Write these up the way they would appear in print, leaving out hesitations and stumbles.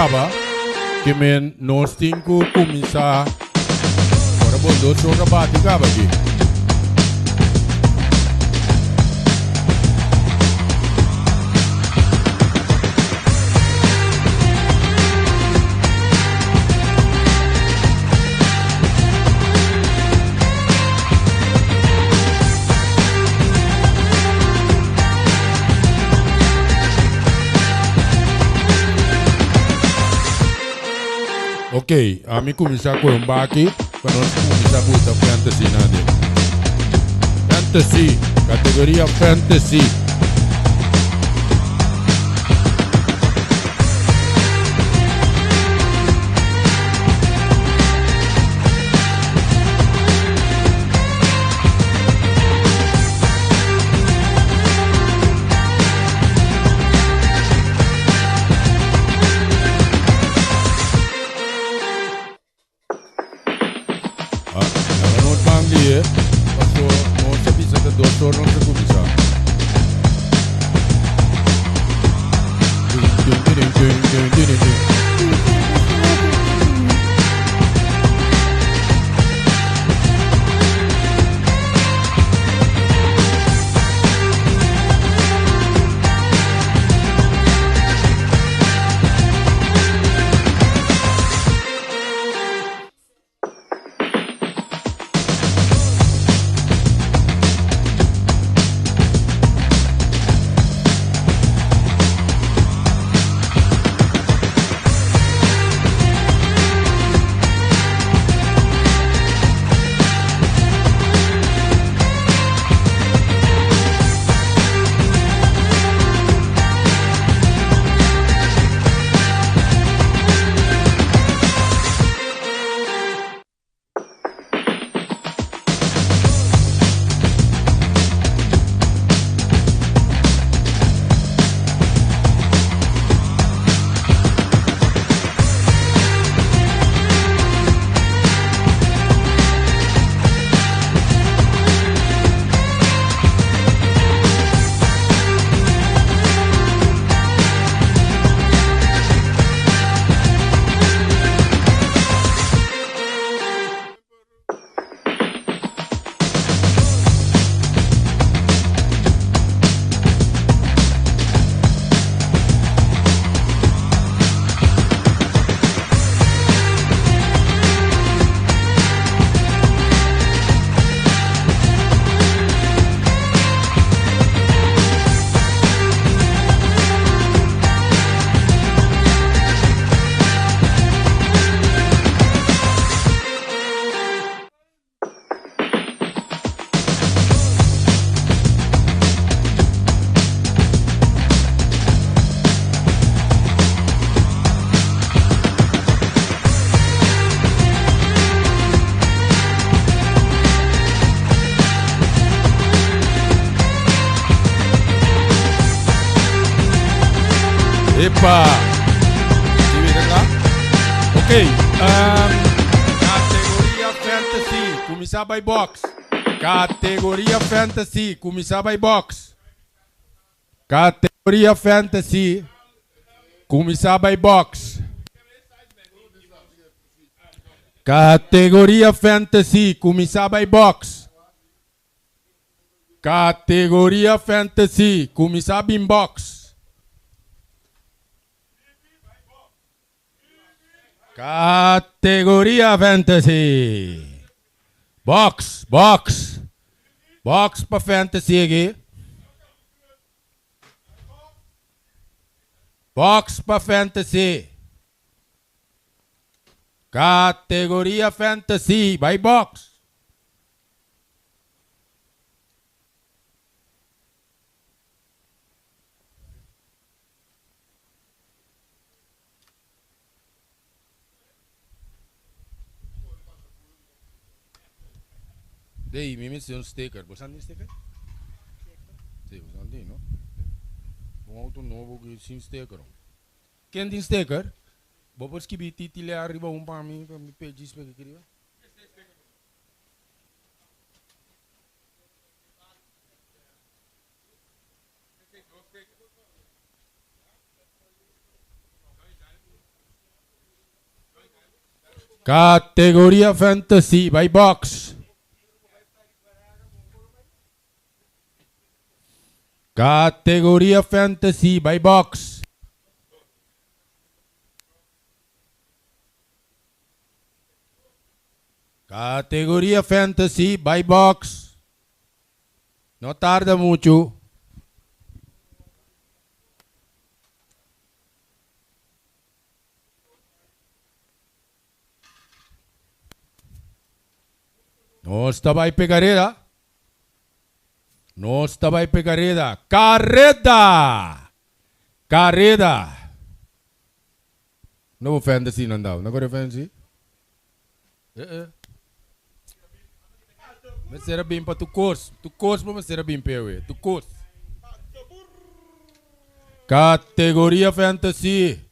kaba, ke men nos tin ku kuminsá ora bo 2 or a bati kaba aki. Ok, ami kuminsá ku un baki pa nos kuminsá buta fantasy na den. Fantasy, kategoria fantasy. Ah, laga nos ban di e, paso nos a bisa ta 2 or nos a cuminsa. Dun, dun, dun, dun, dun, dun, dun, dun. Epa! Si mira acá? Ok, categoria fantasy, cuminsa by box. Categoria fantasy, cuminsa by box. Categoria fantasy, cuminsa by box. Categoria fantasy, cuminsa by box. Categoria fantasy, cuminsa bin box. Categoria fantasy. Box, box. Box pa fantasy aki. Box pa fantasy. Categoria fantasy, bay box. Dey, mi mester un sticker. Bo san tin sticker? Sí, bo san tin, no? Un auto nobo ku sin sticker. Ken tin sticker? Bo por skibi titile ariba un pa mi, pa mi pe djis pa ki riba? Categoria Fantasy by box. Categoria Fantasy by box. Categoria Fantasy by box. No tarda mucho. Nos ta bai p'e kareda. Nos ta bai p'e kareda. Kareda! Kareda! No bo fantasy nan dau. No kore fantasy? Eh eh. Mester a bin pa tu kos. Tu kos bo mester a bin p'e awe. Tu kos. Kategoria fantasy.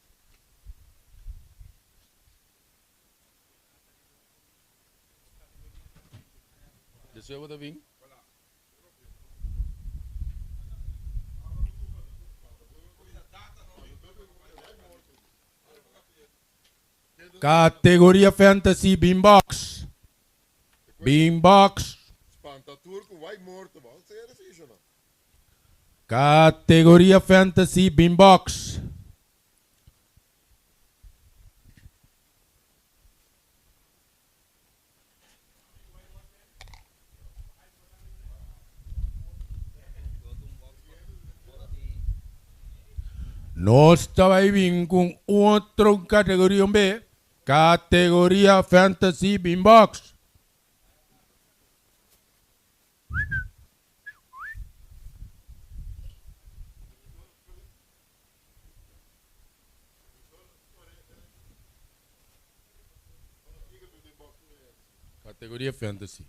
Despues bo ta bin. Categoria Fantasy bin box. Bin box. Categoria Fantasy bin box. Nos ta bai bin ku otro kategoria un be, Kategoria Fantasy Bin Box. Categoria Fantasy.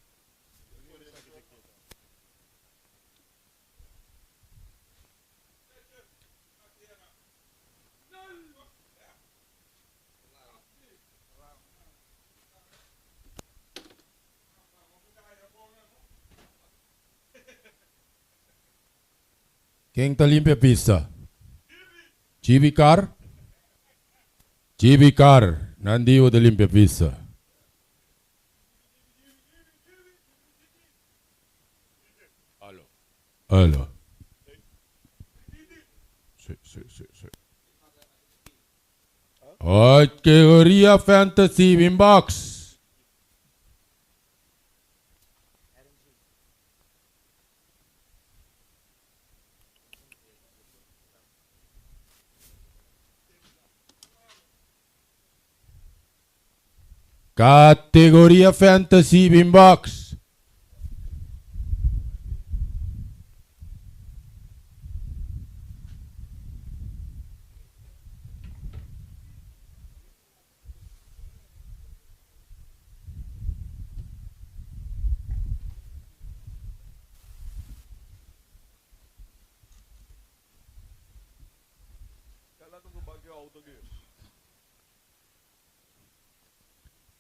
Ken ta limpia pista? Chibi Car? Chibi Car, nan diwo ta limpia pista. Alo. Si, si, si, si. Categoria Fantasy Inbox. Categoria Fantasy Inbox.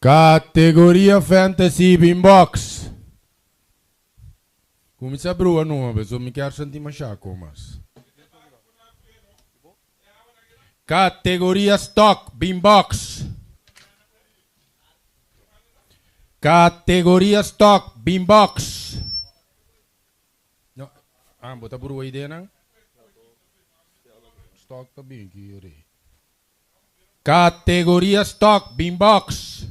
Categoria Fantasy Inbox. Cuminsa brua no, so mi kier sinti masha mas. Categoria Stock Beambox. Categoria Stock Beambox. No, ah, bota brua idea não? Stock tá bem aqui, Categoria Stock Beambox.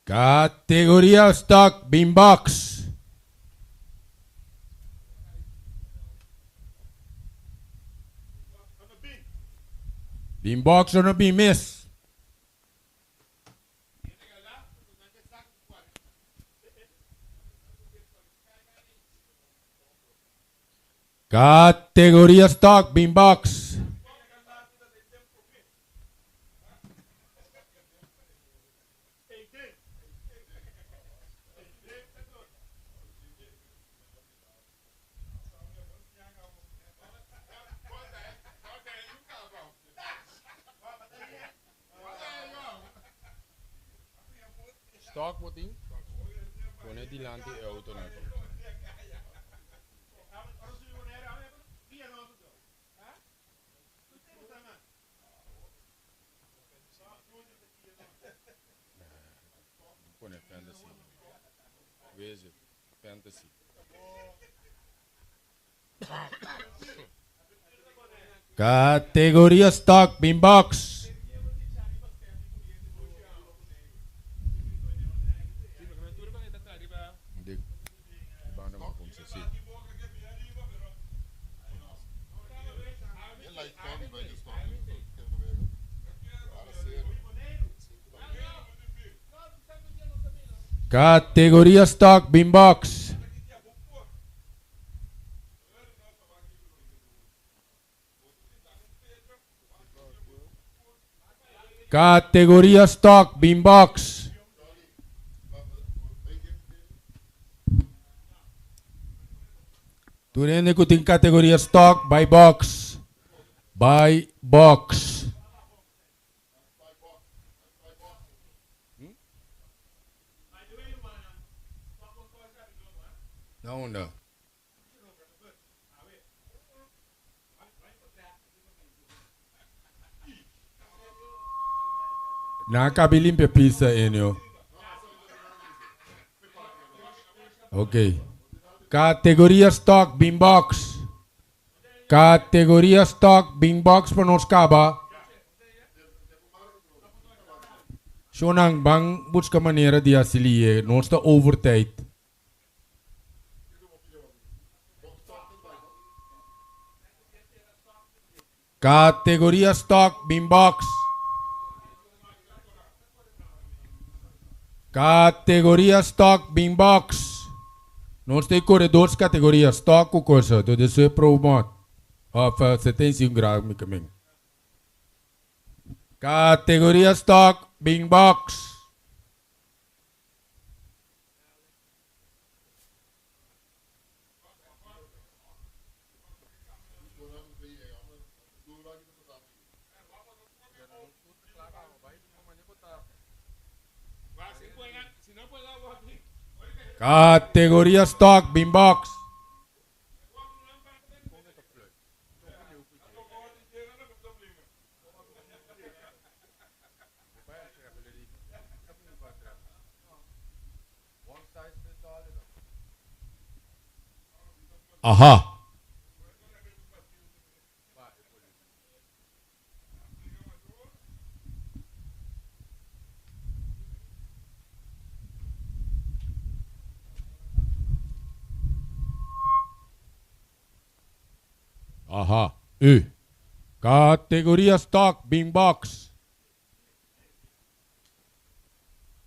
Categoria Stock Beambox. Beambox no bin mes. Categoria stock bin box. Stock bo tin? Pone dilanti e autonan aki. Pone fantasy. Wees het. Fantasy. Categoria stock bin box. Categoria stock bin box. Categoria stock bin box. Tur hende ku tin categoria stock by box. By box. Na unda? Nan a kabi limpia pista Enio. Ok. Categoria stock bin box. Categoria stock bin box pa nos kaba. Shonang ban busca manera di hasi liye. Nos ta over tijd. Categoria stock bin box. Categoria stock bin box. Nos ta kore dos categoria, stock ku cosa. Dus e pro mod. Of 75 grado mi kamin. Categoria stock bin box. Categoria stock bin box. Aha. Aha. U. Categoria stock bin box.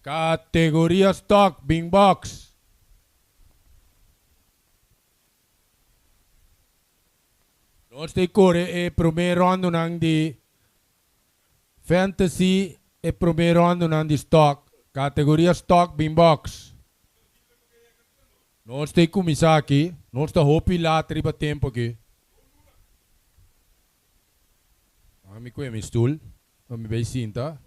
Categoria stock bin box. Nos ta kore e promé rondanan di fantasy e promé rondanan di stock. Categoria stock bin box. Nos ta kuminsá aki. Nos ta hopi lat riba tempu aki. Ami kue mi stul. Mi bai sinta.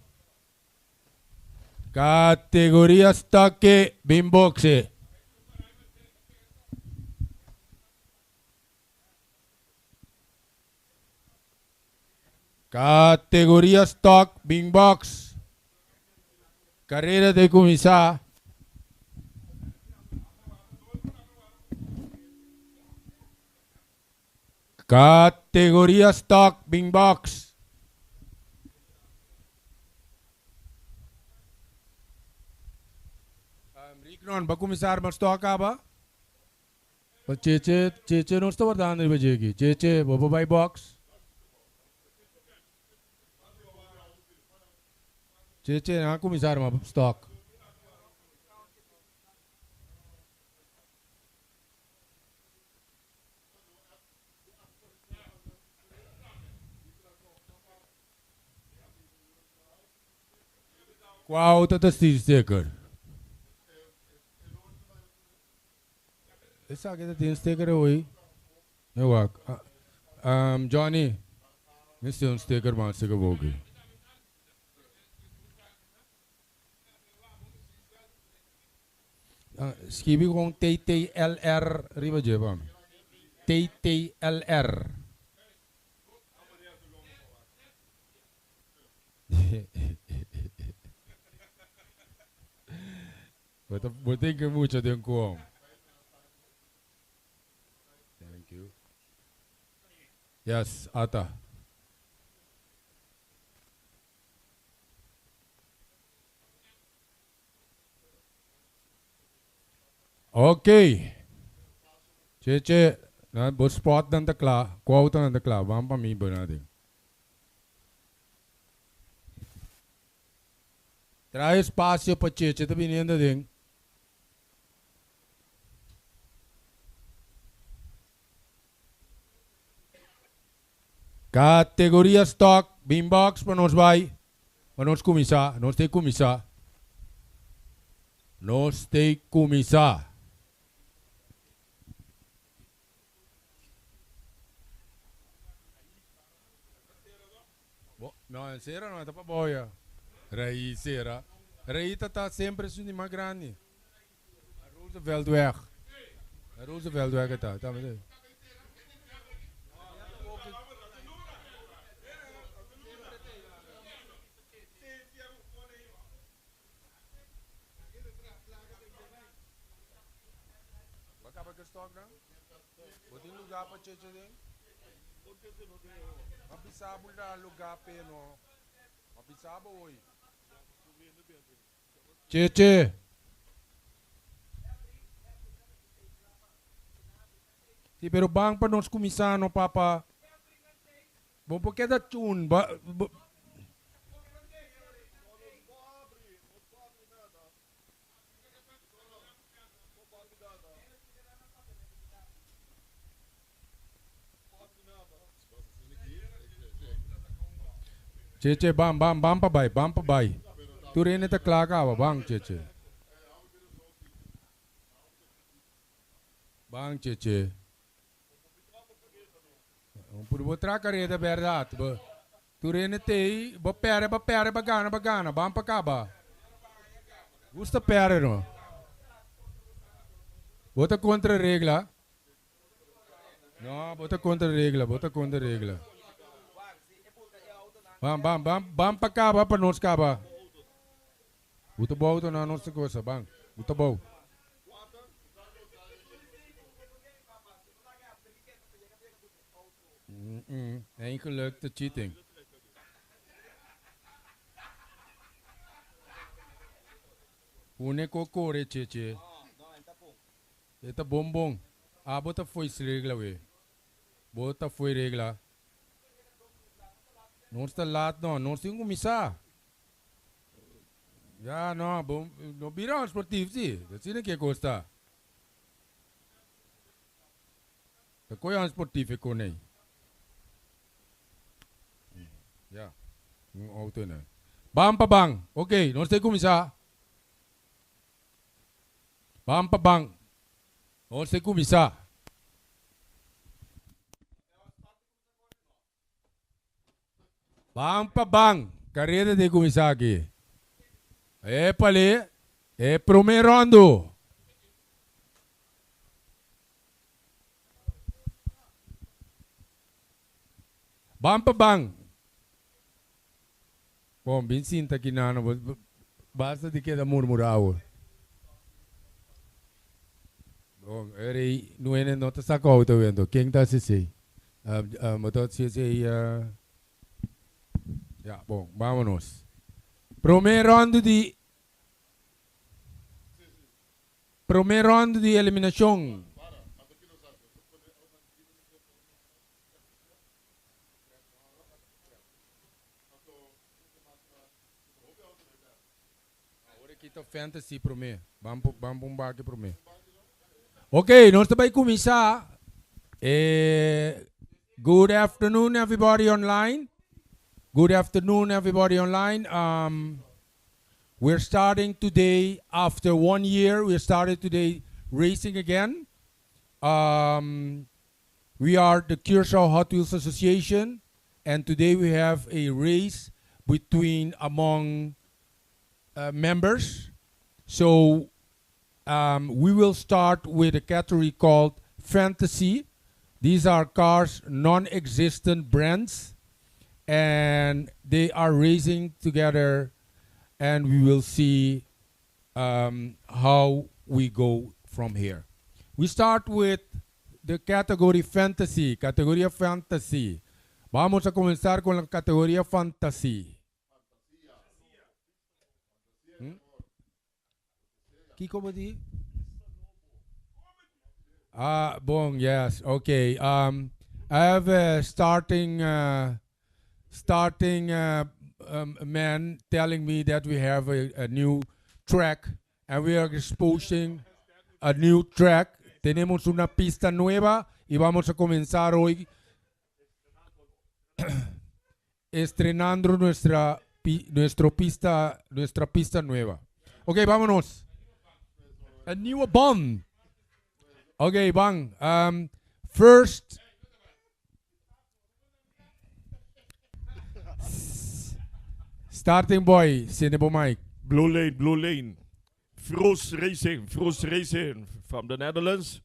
Categoria stock bin box. Categoria stock bin box. Carera ta kuminsá. Categoria stock bin box. Ricknon, pa kuminsá arma stock kaba? Pa Cheche, Cheche no ta wardando riba dje. Cheche, bo bai box. Cheche, nan kuminsá arma stock. Kua auto ta sin sticker? Esaki ta tin sticker awey. Mi wak. Johnny, mester un sticker mas sticker boki. Skibi con TTLR riba dje pa mi. TTLR. Bo ta bo tin ke mucha den con. Thank you. Yes, ata. Ok. Cheche, na bo spotnan ta kla, ku autonan ta kla, ban pa mi Bernadine. Traha espacio pa Cheche ta biniendo aden. Categoria stock, bin box pa nos bay, pa nos cuminsa, nos te cuminsa. Nos te cuminsa. Bo, no, en sera no, ta pa boya. Rei sera. Rei ta ta semper esun di mas grandi. Rooseveltweg. Rooseveltweg e ta. Ta mete. Bo kaba ke stock nan? Bo tin lugar pa cheche den? Ma bisa bo da lugar p'e no. Ma bisa bo hoy. Cheche. Si pero ban pa nos cuminsa no papa. Bo por keda chun ba. Cheche ban ban ban pa bai ban pa bai tur hende ta kla kaba ban cheche ban cheche Por bo tra kareda bèrdat bo tur hende tei bo pèrdè bo pèrdè bo gana bo gana ban pa kaba gusta pèrdè no bo ta kontra regla no bo ta kontra regla bo ta kontra regla ban ban ban ban pa kaba pa nos kaba bo ta bou ta na nos ta kosa ban bo ta bou. Eigenlijk ta cheating. Pone ko kore cheche. E ta bon bon. Abo ta fo'i regla we. Bo ta fo'i regla. Nos ta laat no. Nos tin kuminsá. Ya no, bo no bira un sportief si. Asina ke kos ta. Ta koe un sportief e kon ei. Ya, un auto ei. Ban pa ban. Ok, nos ta kuminsá. Ban pa ban. Nos ta kuminsá. Ban pa ban, kareda ta kuminsá aki. Epale, e promé ròndu. Ban pa ban. Bon, bin sinta aki nano, basta di keda murmurá awor. Bon, e rei nuene no ta saka auto wendo. Ken ta hasi esei? Bo ta hasi esei? Ya, bon, bamonos. Prome ròndu di Prome ròndu di eliminashon. Awor aki ta fantasy prome. Ban ban pa un baki prome. Ok, nos ta bai kuminsá. E good afternoon everybody online. Good afternoon everybody online. Um, We're starting today after one year. We started today racing again. We are the Curaçao Hot Wheels Association, and today we have a race between among members. So we will start with a category called Fantasy. These are cars, non-existent brands, and they are racing together, and we will see how we go from here. We start with the category Fantasy, categoría Fantasy. Vamos a comenzar con la categoría Fantasy. Kiko bo di? Ah, bon, yes, okay. I have a starting man telling me that we have a new track and we are exposing a new track. Tenemos una pista nueva y vamos a comenzar hoy estrenando nuestra pista nueva. Ok, vámonos. A nieuwe baan. Okay, bang. First, starting boy, sende bo mic. Blue lane, blue lane. Froos Racing, Froos Racing from the Netherlands.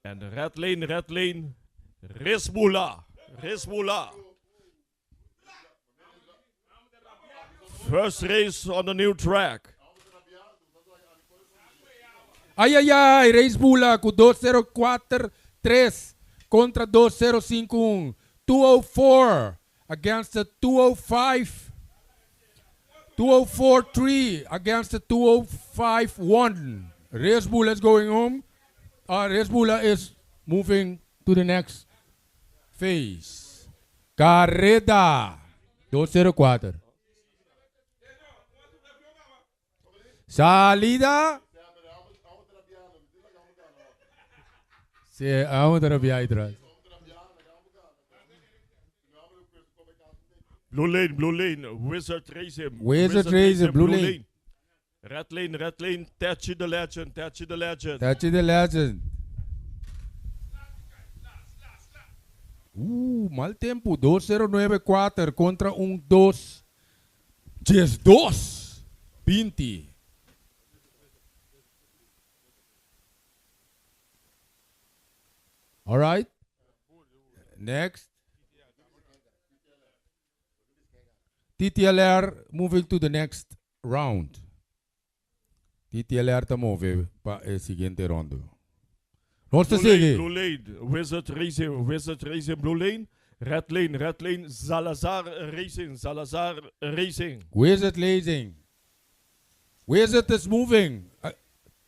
And the red lane, red lane. Risbula, Risbula. First race on the new track. Ay, ay, ay, Race Bula ku 2043 kontra 2051. 204 against the 205. 2043 against the 2051. Race Bula is going home. Race Bula is moving to the next phase. Kareda 204. Salida. Si, vamos a rabiar atras. Blue lane, blue lane, Wizard Racing. Wizard Racing, blue lane. Red lane, red lane, Tachi the Legend, Tachi the Legend. Tachi the Legend. Mal tempu. 2094 kontra un 2 12 20. All right. Next. TTLR moving to the next round. TTLR ta move pa e siguiente ronda. Nos Blue lane, sigui. Blue lane, Wizard Racing, Wizard Racing, blue lane. Red lane, red lane, Salazar Racing, Salazar Racing. Wizard Racing. Wizard is moving.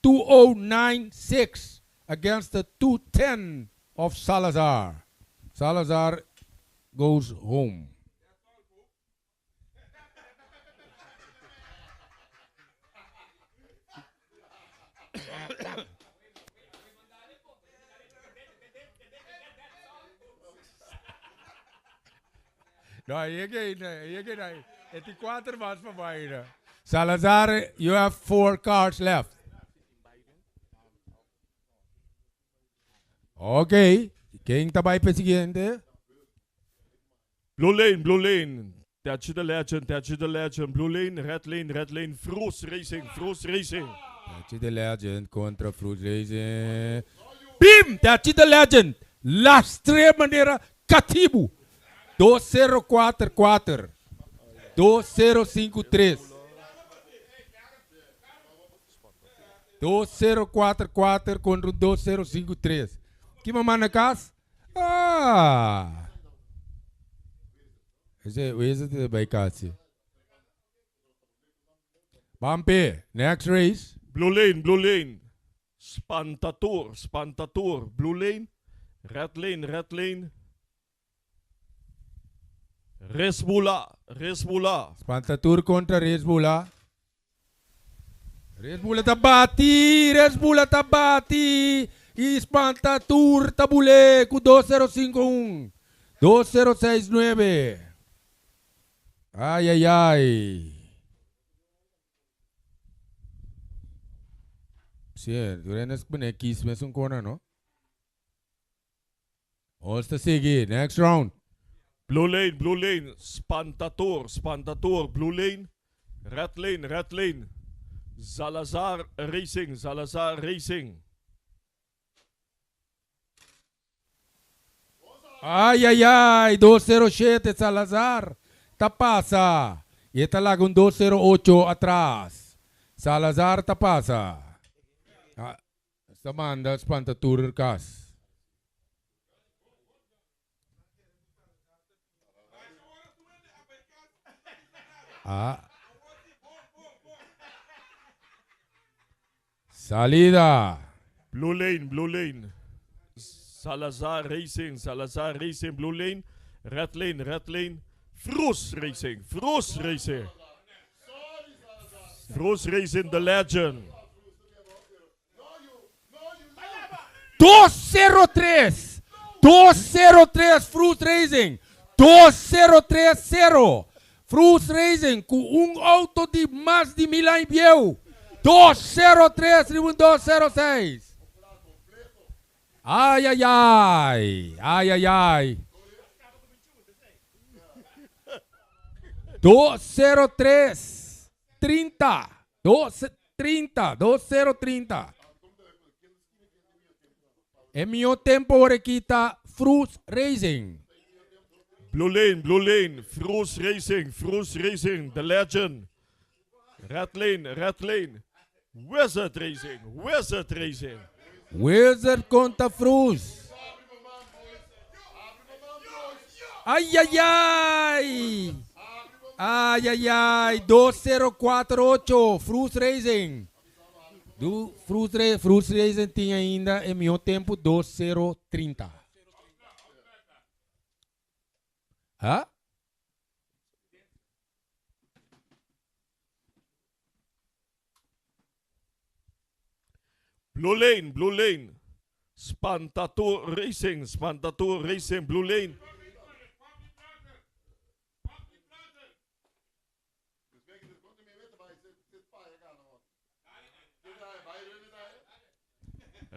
2096 against the 210 of Salazar. Salazar goes home. No, ahí es que este cuatro más para vaina. Salazar, you have four cars left. Ok. Ken ta bai pa siguiente? Blue lane, blue lane. Tachi the Legend, Tachi the Legend. Blue lane, red lane, red lane. Froos Racing, Froos Racing. Tachi the Legend kontra Fruit Racing. Bim! Tachi the Legend. Lastra manera katibu. 2044. 2053. 2044 kontra 2053. Ki mama na kas? Ah. Esei bai kasi. Bampe, next race. Blue lane, blue lane. Spantator, Spantator. Blue lane, red lane, red lane. Resbula, Resbula. Spantatur kontra Resbula. Resbula ta bati, Resbula ta bati. I Spantatur ta bule ku 2051. 2069. Ay, ay, ay. Sí, tur hende kies mesun corner, no? Nos ta sigui, next round. Blue lane, blue lane, Spantator, Spantator, blue lane, red lane, red lane. Salazar Racing, Salazar Racing. Ai, ai, ai, 207 Salazar. Ta pasa. E ta laga un 208 atras. Salazar ta pasa. Ah, ta manda Spantatur kas. Ah. Salida. Blue lane, blue lane. Salazar Racing, Salazar Racing, blue lane. Red lane, red lane. Froos Racing, Froos Racing. Froos Racing, the legend. 203. 203 Fruit Racing. 2030. Fruit Racing ku un outo di mas di 1000 aña bieu. 203 riba 206. Ai, ai, ai. Ai, ai, ai. 203 30. 2 30. 2030. E mihó tempu aki ta Fruit Racing. Blue lane, blue lane. Froos Racing, Froos Racing, the legend. Red lane, red lane. Wizard Racing, Wizard Racing. Wizard kontra Fruit. Ai, ai, ai. Ai, ai, ai. 2048. Fruit Racing. Du Fruit, Fruit Racing tin ainda e mihó tempu 2030. Ah? Blue lane, blue lane. Spantator Racing, Spantator Racing, blue lane.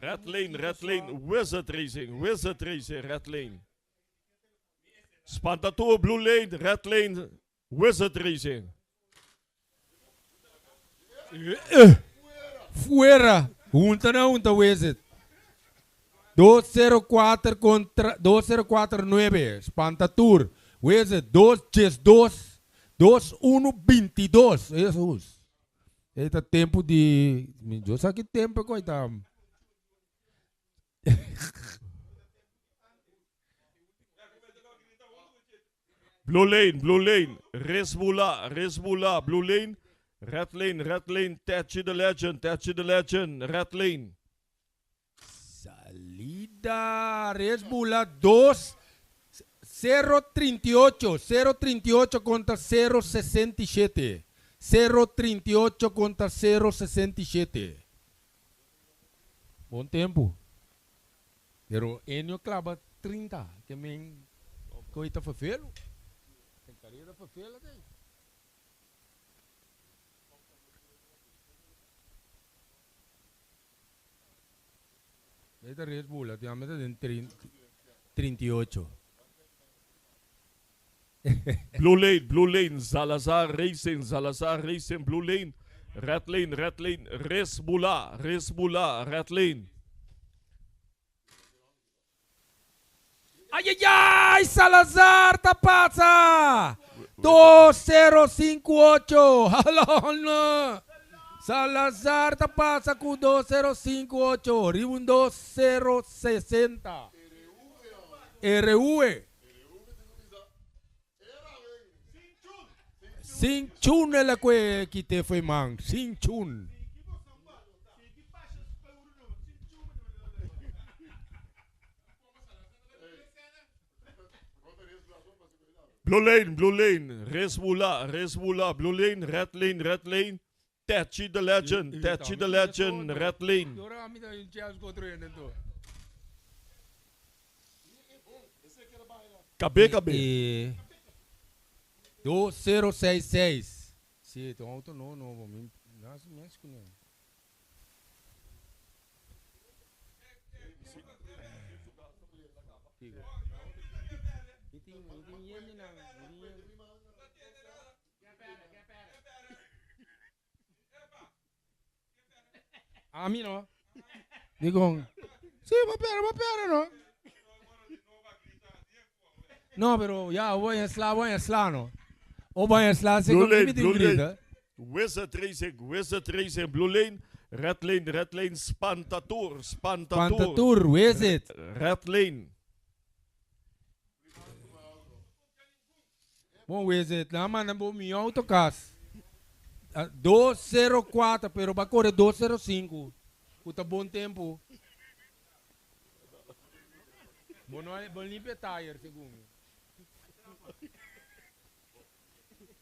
Red lane, red lane, Wizard Racing, Wizard Racing, red lane. Spantator, blue lane, red lane, Wizard Racing. Fuera. Hunta na hunta Wizard. 204 kontra 2049. Spantatur. Wizard 212 2122. Jesus. Ei ta tempu di. Mi sa ki tempu koita. Blue lane, blue lane, Resbula, Resbula, blue lane, red lane, red lane, Tachi the Legend, Tachi the Legend, red lane. Salida. Resbula 2 038. 038 kontra 067. 038 kontra 067. Bon tempu. Pero Enio klaba 30. Ke men koita ferfelu. Karera ferfelu ei. Esta Red Bull, te mete den 38. Blue lane, blue lane, Salazar Racing, Salazar Racing, blue lane, red lane, red lane, Resbula, Resbula, red lane. Ai, ai, ai, Salazar ta pasa. 2058. Hallo. Salazar ta pasa ku 2058. Riba un 2060. RV. Sin chun el a kite foi man. Sin chun. Blue lane, blue lane, Resbula, Resbula, blue lane, red lane, red lane, Tachi the Legend, Tachi the Legend, red lane. KB, KB. E 2066. Si, tin un outo no, no, mi, no, mes kuné. digo. Mi tin, mi tin yen di nan, mi tin yen. Ami no. Digo, sí, bo pera, bo pera no. No, pero ya, voy a sla, voy a sla no. O voy a sla, se Blue con Lane, mi tin Blue Lane. grita. Wizard Racing, Wizard Racing, Blue Lane, Red Lane, Red Lane, Spantatur, Spantatur. Pantatur, hoe is het? Red Lane. Bom, hoe is het? Nou, man, bo mi autocas. 204, pero va correr 205. Puta bom tempo. Bom, não é, bom limpa tire, segundo.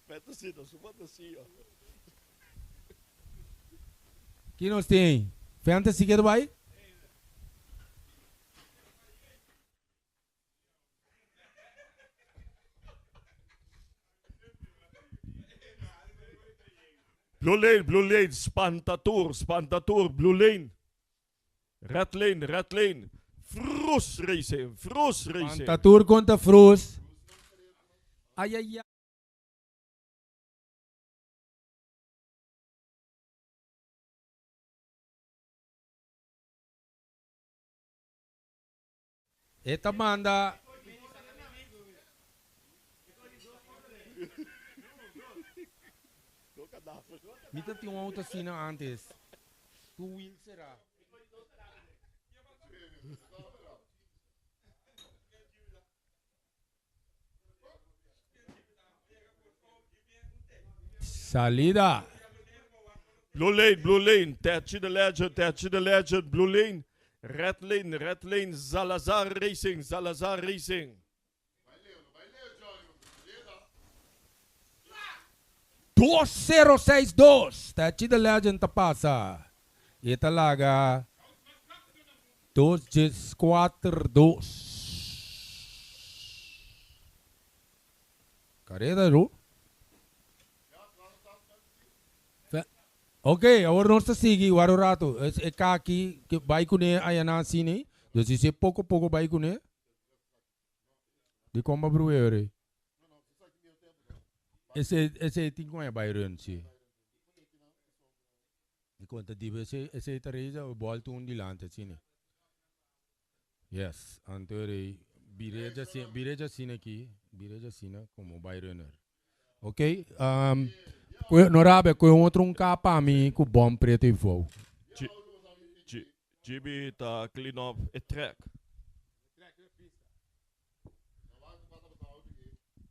Fantasy, dat is fantasy. Que nós tem? Fantasy que vai? Blue Lane, Blue Lane, Spantatur, Spantatur, Blue Lane. Red Lane, Red Lane. Froos Racing, Froos Racing. Pantatur contra Frus. Ai, ai, ai. Esta banda. Mita tinha um auto assim antes. Tu Will será? Salida. Blue Lane, Blue Lane, Tertje the Legend, Tertje the Legend, Blue Lane. Red Lane, Red Lane, Salazar Racing, Salazar Racing. 2062. Tachi the Legend ta passa. Ita laga. 2, 4, 2. Careta, Ru? Ok, agora nós sigue, o rato. É aqui que vai com ele aí na cine. Dus is pouco pouco vai com ele. De como bruere. Esse tem com é vai run si. De conta di esse Teresa o volta um dilante cine. Yes, antore bireja si bireja cine aqui, bireja cine como by runner. Ok? Um, Norabe, com outro um capa a mim com bom preto e voo. Jimmy ta clean up a track.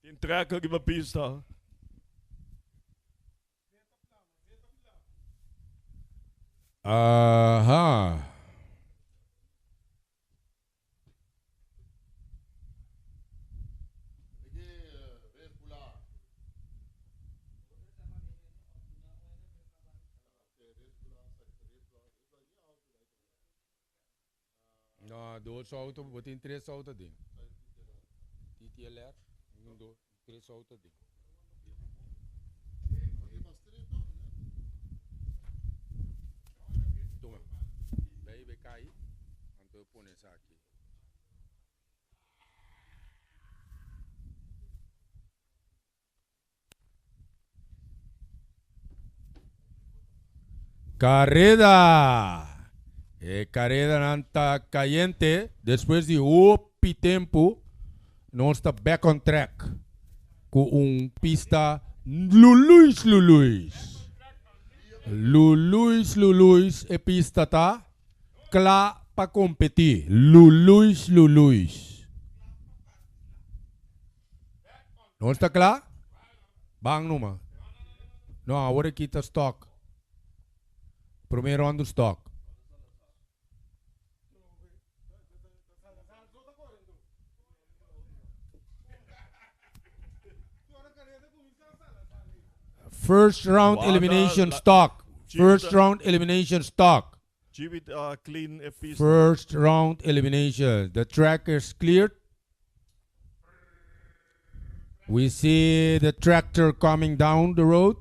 In track ook in mijn pista. Aha. No, dois auto, botin três auto ding. TTLR, um, dois, três auto ding. Toma. Bij BKI, então eu ponho essa aqui. Carrera! E carrera nanta caliente. Después de hopi tempo, nós está back on track. Com um pista Luluis Luluis. Luluis Luluis e pista tá clá para competir. Luluis Luluis. Não está claro? Bang numa. Não, agora aqui está stock. Primeiro ano do stock. First round Wada elimination la- stock. First Cheetah. round elimination stock. Jimmy ta clean a pista. First round elimination. The track is cleared. We see the tractor coming down the road.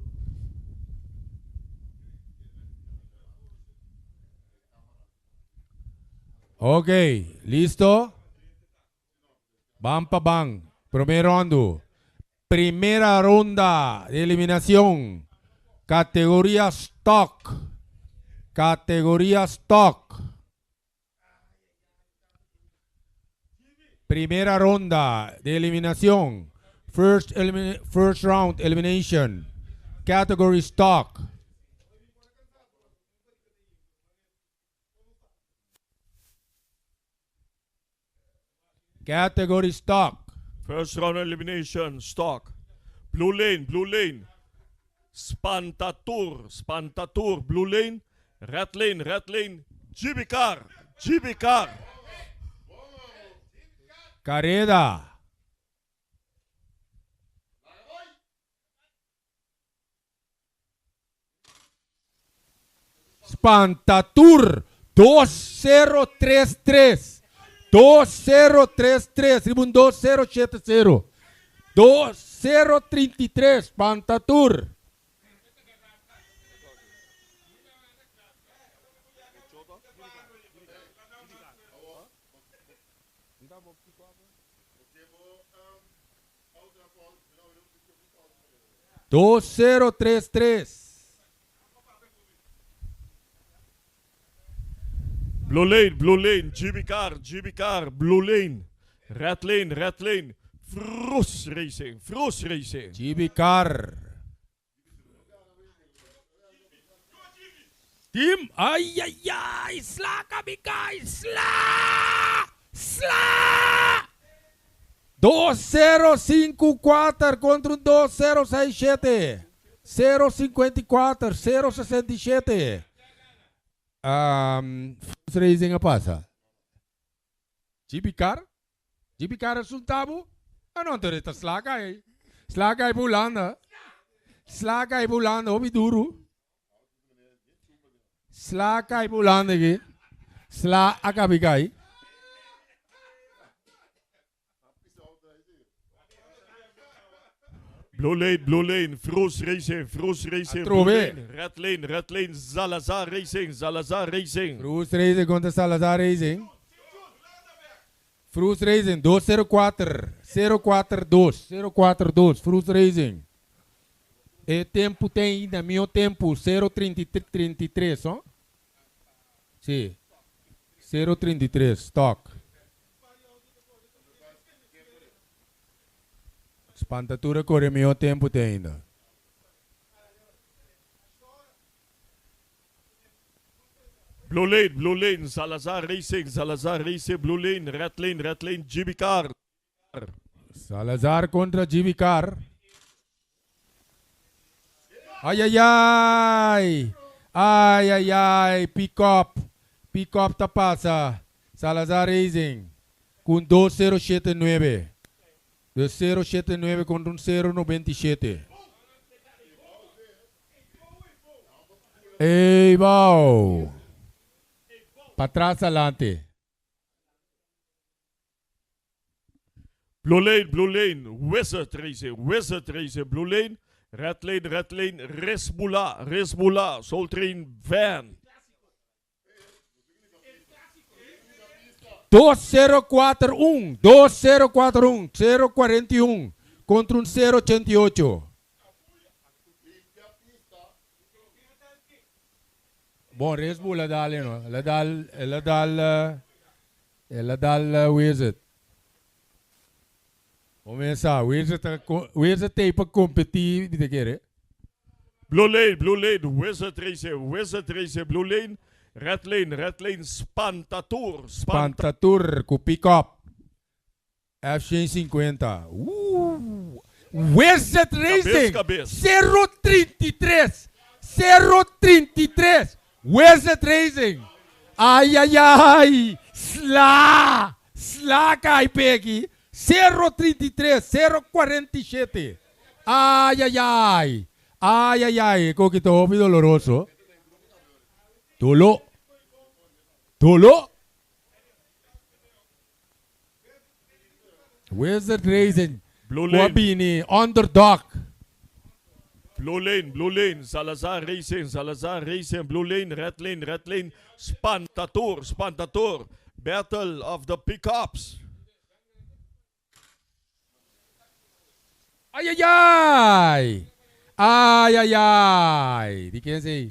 Ok, listo? Ban pa ban. Promé ròndu. Primera ronda di eliminashon. Kategoria Stock. Kategoria Stock. Primera ronda di eliminashon. First, first round elimination. Category Stock. Category Stock. First round elimination, stock. Blue lane, blue lane. Spantatur, Spantatur, blue lane. Red lane, red lane. GB car, GB car. Kareda. Spantatur 2033 2033 riba un 2070 2033 Spantatur. 2033. Blue lane, blue lane, GB car, GB car, blue lane. Red lane, red lane. Froos Racing, Froos Racing. GB car. Team, ay ay ay, sla kabikay, sla, sla. 2054 kontra un 2067. 054, 067. Froos Racing a pasa. GB car? GB car resultado? Ah no, anto ta sla kai. Sla kai Hulanda. Sla kai Hulanda, hopi duru. Sla kai Hulanda aki. Sla a kai. Blue lane, blue lane, Froos Racing, Froos Racing, blue Atrobe. lane, red lane, red lane, Salazar Racing, Salazar Racing. Froos Racing kontra Salazar Racing. Froos Racing 204 042 042 Froos Racing. E tempu tin ainda, mihó tempu 033, oh? Si. 033, stock. Spantatura kore mihó tempu tin ainda. Blue lane, Salazar Racing, Salazar Racing, blue lane, red lane, GB car. Salazar kontra GB Car. Ai, ai, ai. Ai, ai, ai. Pick up. Pick up ta pasa. Salazar Racing. Ku 2079. 2079 kontra un 097. Ey, bau. Patras adelante. Blue lane, Wizard Racing, blue lane, red lane, Risbula, Risbula, Soul Train Van. 2041, 2041, 041 kontra un 088. Bon, Resbula dale, no? El a dal, el a dal, el a dal Wizard. Kuminsá, Wizard, Wizard tin pa kompetí, di kere. Blue lane, Wizard Racing, Wizard Racing, blue lane, red lane, Spantatur, Spantatur. Spantatur ku pick-up. F-150. Wizard Racing. Kabes, 033. 033. Wizard Racing. Ai, ai, ai. Sla. Sla kai pegi. 033. 047. Ai, ai, ai. Ai, ai, ai. Kokito hopi doloroso. Tulo. Tulo. Wizard Racing. Blue lane. Wabini. Underdog. Blue lane, Salazar Racing, Salazar Racing, blue lane, red lane, Spantatur, Spantatur, Battle of the Pickups. Ayayay! Ayayay! Di ken esei?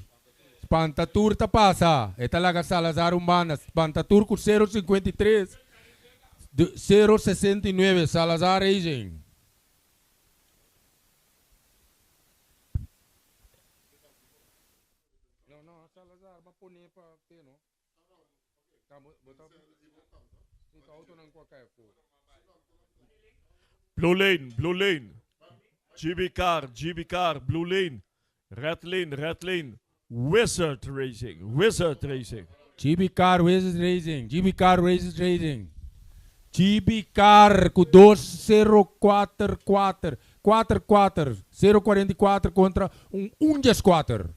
Spantatur ta pasa. E ta laga Salazar un banda. Spantatur ku 0,53, 0,69 Salazar Racing. No, no, Salazar, ba pone pa te, no? Blue lane, blue lane. GB car, GB car, blue lane. Red lane, red lane. Wizard Racing, Wizard Racing. GB Car Wizard Racing, GB Car Wizard Racing. GB Car ku 2044, 44, 044 kontra un 1,4.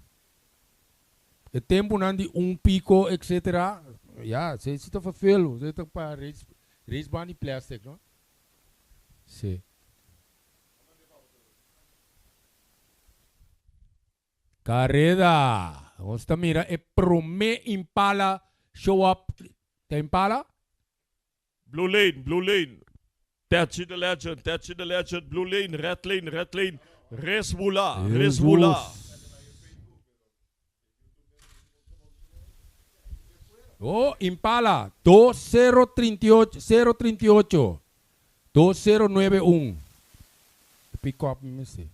E tempunan di un pico etc. Ya, esei si ta vervelu. Esei ta pa race, race band di plastic, no? Si. Careda! Nos ta mira e prome Impala show up. Ta Impala? Blue lane, blue lane. Tetchy the legend, Tetchy the legend, blue lane, red lane, red lane. Resbula, Resbula. Oh, Impala, 2038, 038, 2091. Pick up, mi mester.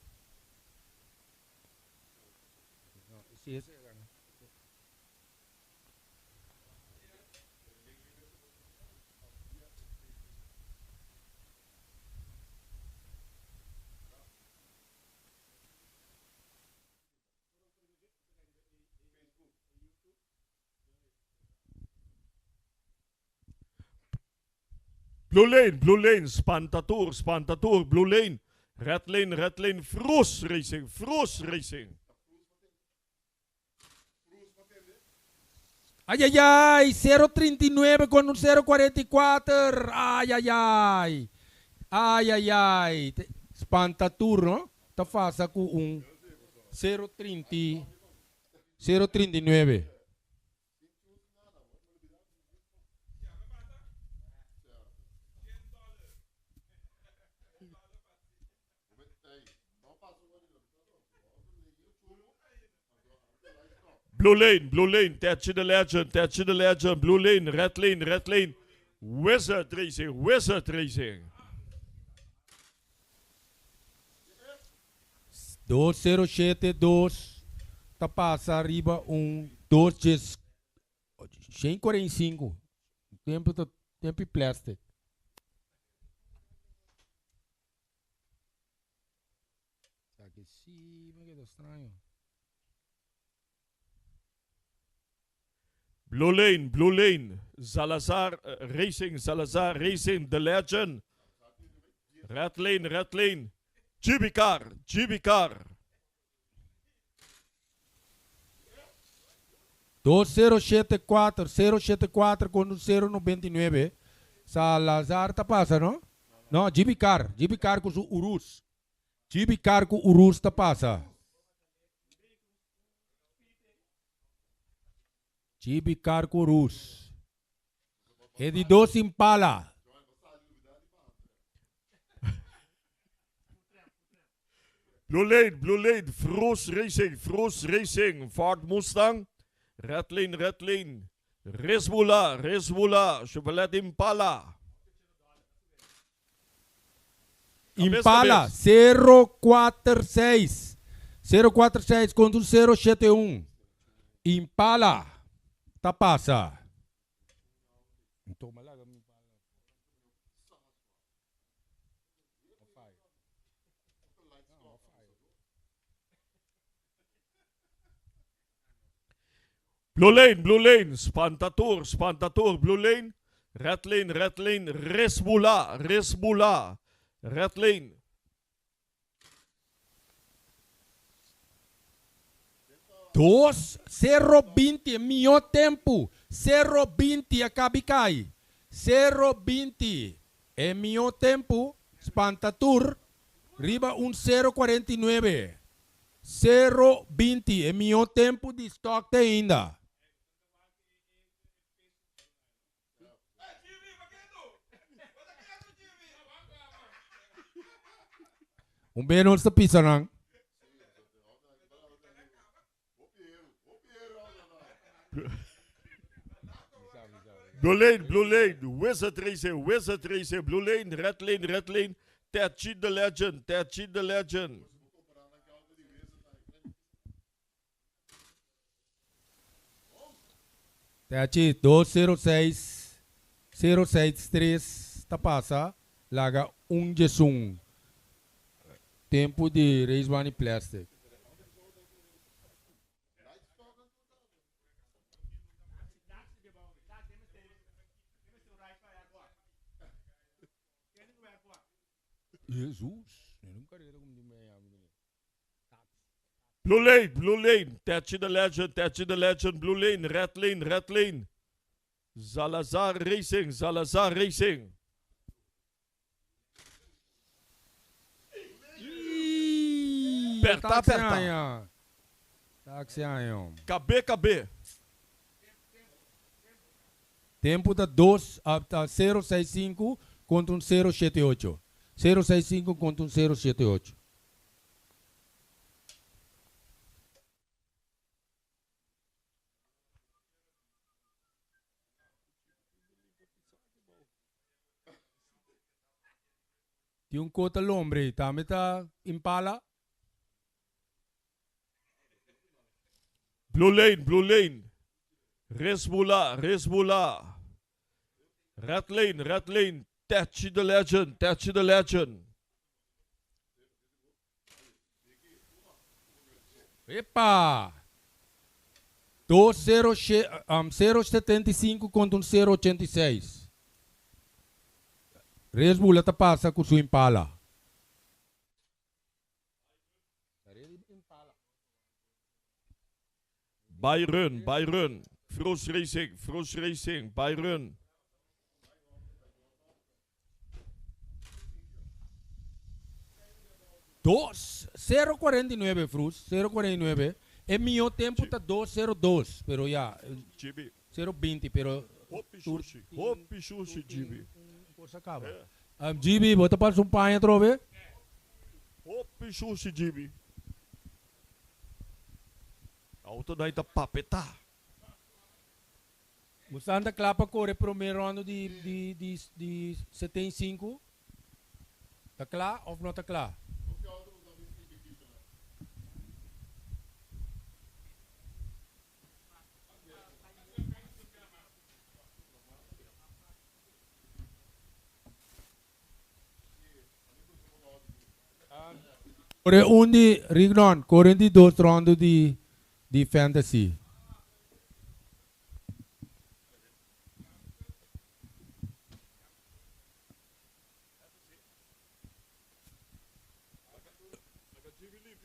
Blue lane, blue lane, Spantatur, Spantatur, blue lane, red lane, red lane, Froos Racing, Froos Racing. Ay, ay, ay, 0.39 con un 0.44. Ay, ay, ay. Ay, ay, ay. Spantatur, no? Ta pasa ku un 0.30, 0.39. Blue lane, blue lane, Tetchy the legend, Tetchy the legend, blue lane, red lane, red lane, Wizard Racing, Wizard Racing. 2072 ta pasa riba un 2 145. Tempo ta tempo plastic. Aki sí me quedó extraño. Blue lane, blue lane, Salazar Racing, Salazar Racing, the legend. Red lane, red lane, GB car, GB car. 2074, 074 con 099. Salazar ta pasa, no? No, GB Car, GB Car ku su Urus. GB Car ku Urus ta pasa. GB Car ku Urus. E di dos Impala. Blue lane, blue lane, Froos Racing, Froos Racing, Ford Mustang, red lane, red lane, Resbula, Resbula, Chevrolet Impala. Impala 046. 046 contra 071. Impala. Ta pasa. Toma laga mi Blue lane, blue lane, Spantatur, Spantatur, blue lane, red lane, red lane, Resbula, Resbula, red lane. Dos, 0,20, mihó tempu. 0,20 a kabi kai. 0,20 e mihó tempu. Spantatur riba un 0,49. 0,20 e mihó tempu di stock te ainda. Un be nos ta pisa nan. Blue Lane, Blue Lane, Wizard Racing, Wizard Racing, Blue Lane, Red Lane, Red Lane, Terchi the Legend, Terchi the Legend. Terchi 206 063 ta pasa laga 1.11. Tempo di Race One Plastic. Jesus. Blue Lane, Blue Lane, Terchi the Legend, Terchi the Legend, Blue Lane, Red Lane, Red Lane. Zalazar Racing, Zalazar Racing. Perta, perta. Taxi año. KB, KB. Tempo ta 2 ta 065 contra un 078. 065 contra un 078. Tin un cota lombre, tambe ta Impala. Blue Lane, Blue Lane. Resbula, Resbula. Red Lane, Red Lane. Terchi the Legend, Terchi the Legend. Epa! 2 0,75 contra un 0,86. Resbula ta pasa cu su Impala. Byron, Byron. Frost Racing, Frost Racing, Byron. 2, 0,49, Frus, 0,49. E mihor tempo ta 2,02, pero ya, Gibi. 0,20, pero Hopi sushi, hopi sushi, Gibi. Cosa caba. Gibi, bo ta pasa un paña atrobe? Hopi sushi, Gibi. Auto dai ta papeta. Santa kla pa core prome ronda di 75? Ta kla of no ta kla? Core un di Rignon, core di dos ronda di Fantasy.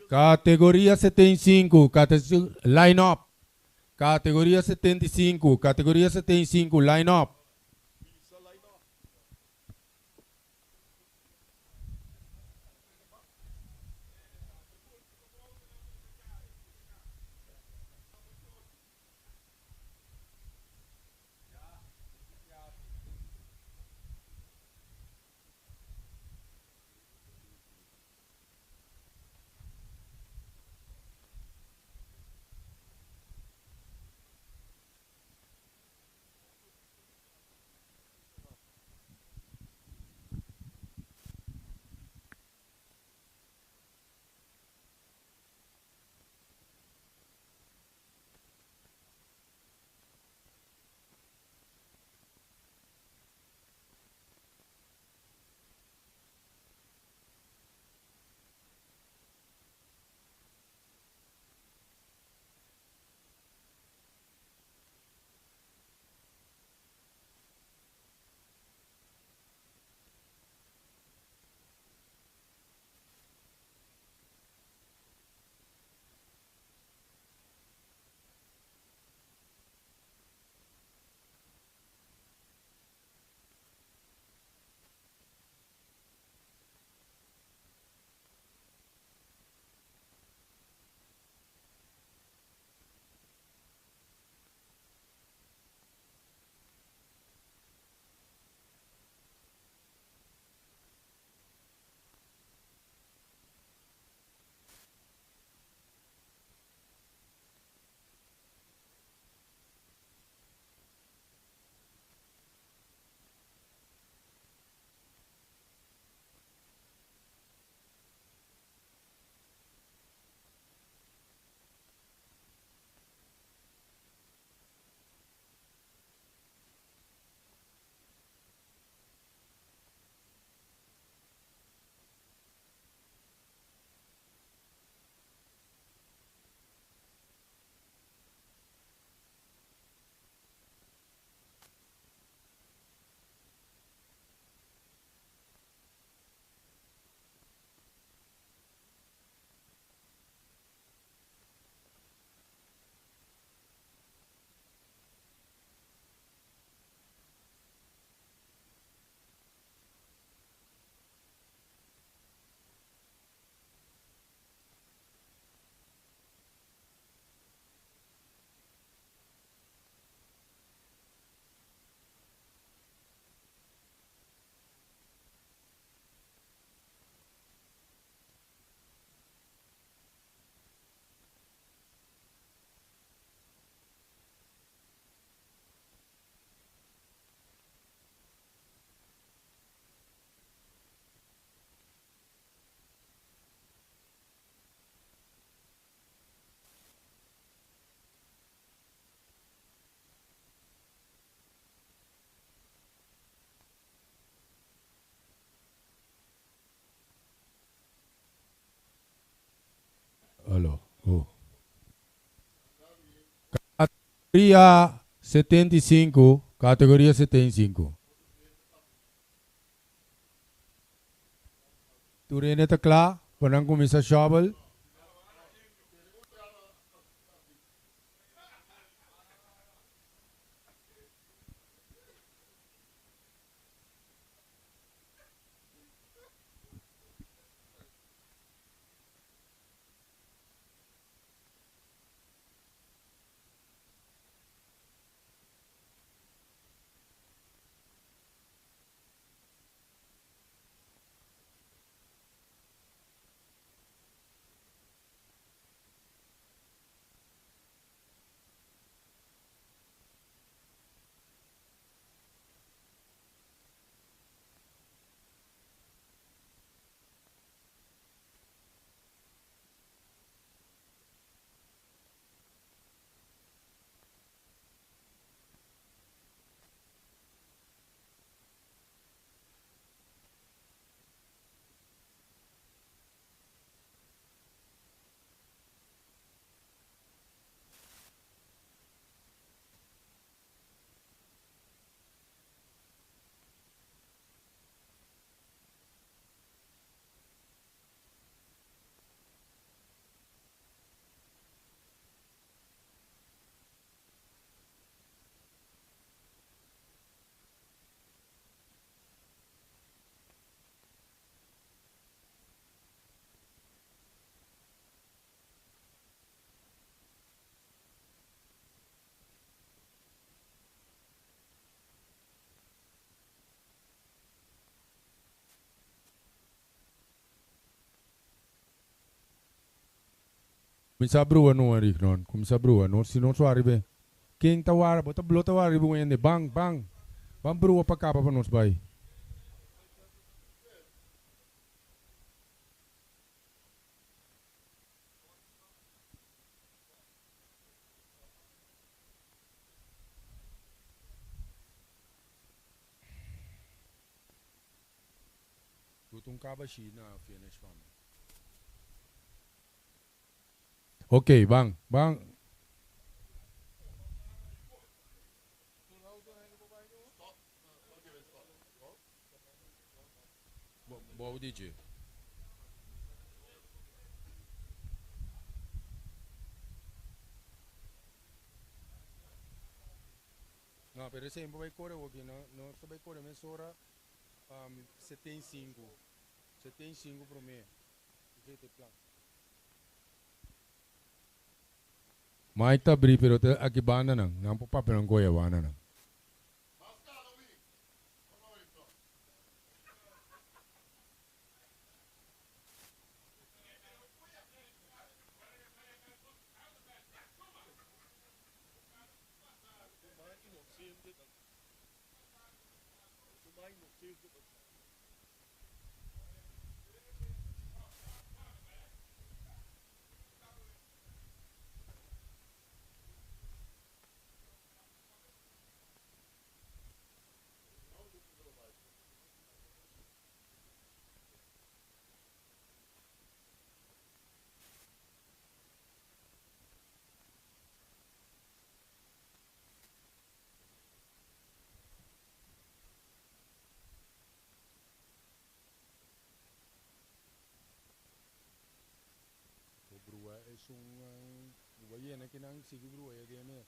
Categoria 75, categoria, line up. Categoria 75, categoria 75, line up. Hallo. Oh. Categoria 75, categoria 75. Tur hende ta kla pa nan kuminsá shòbel? Kuminsá brua no, Enrique, Kuminsá brua. No, si no so ariba. Ken ta wara, bo ta blo ta wara riba un hende. Ban, ban. Ban brua pa kaba pa nos bai. Doet un kaba shi na finish pa mi. Ok, ban, ban. Bou di dje. No, pero esei bo bai kore hopi, no, nos ta bai kore mesora 75, 75 promé. Esei ta e plan. Mike ta abrí pero ta aki bandanan, nan por papia nan goya bandanan. Bo brua esun bo bai yena kinan sigui brua e den mes.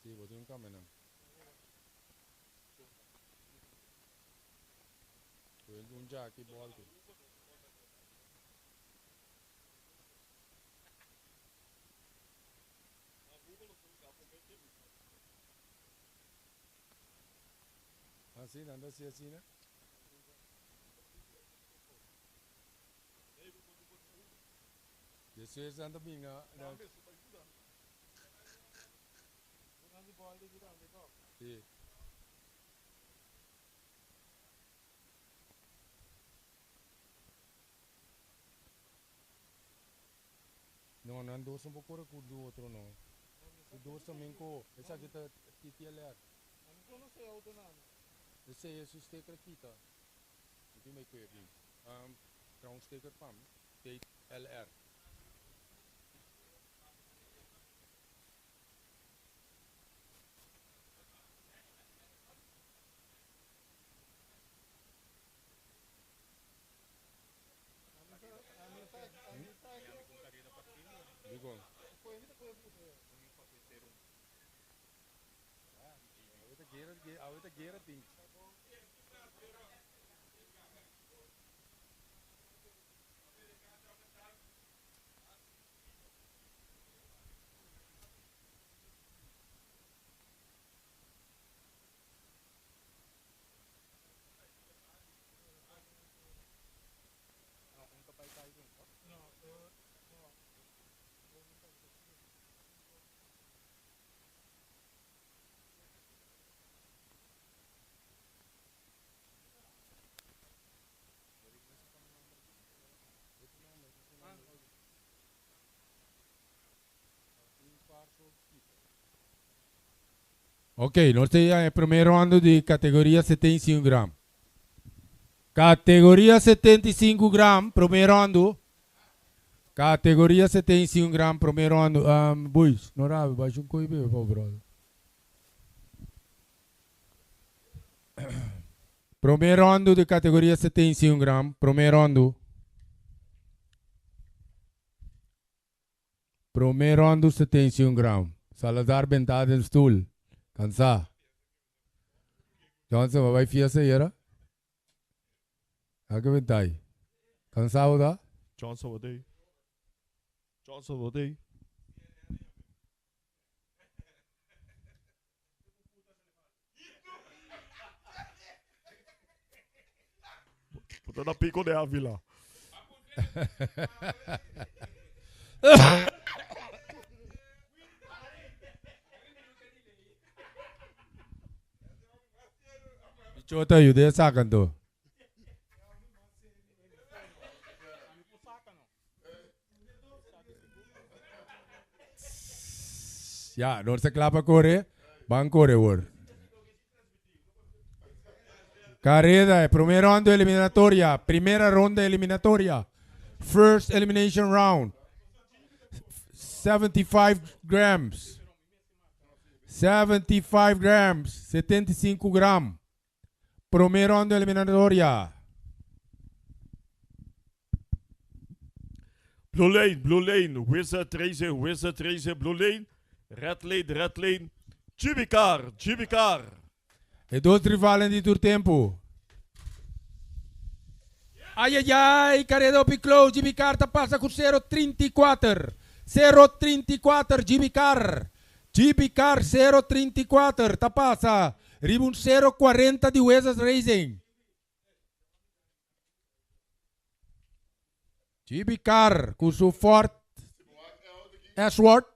Sí, bo tin un kambia nan. Un jaki boltu. Ah, sí, nan ta hasi asina. Despues nan ta bin na. Sí. No. No, nan dos no por kore ku di otro no. E dos ta men ko. Esaki ta TTLR. Esei e su sticker kita. Mi tin bai kue bin. Traha un sticker pa mi. TLR. Dikon? Awe ta guera tin. Ok, nos ta ya e prome rondo di categoria 75 gram. Categoria 75 gram, prome rondo. Categoria 75 gram, prome rondo. Um, boys, no rabe, baixo un coi bebe, pa brother. Prome rondo di categoria 75 gram, prome rondo. Prome rondo 71 gram. Salazar bentá den stul. Cansá. Johnson, bo bai fiesta ayera? A ke bentá ei? Cansá bo ta? Johnson bo tei. Johnson bo tei. Bo ta na Pico de Avila. Bichota yuda e saka anto. Ya, nos ta kla pa kore. Ban kore wor. Careda, e prome ronda eliminatoria. Primera ronda eliminatoria. First elimination round. 75 grams. 75 grams. 75 gram. Prome ronda eliminatoria. Blue Lane, Blue Lane, Wizard Racing, Wizard Racing, Blue Lane, Red Lane, Red Lane, Jimmy Carr, Jimmy Carr. E dos rivalen di tur tempo. Ay ay ay, careda hopi close, Jimmy Carr ta pasa cu 0.34. 0.34 Jimmy Carr. Jimmy Carr 0.34 ta pasa. Riba un 0.40 di Wizards Racing. Jimmy Carr cu su Ford Ashworth.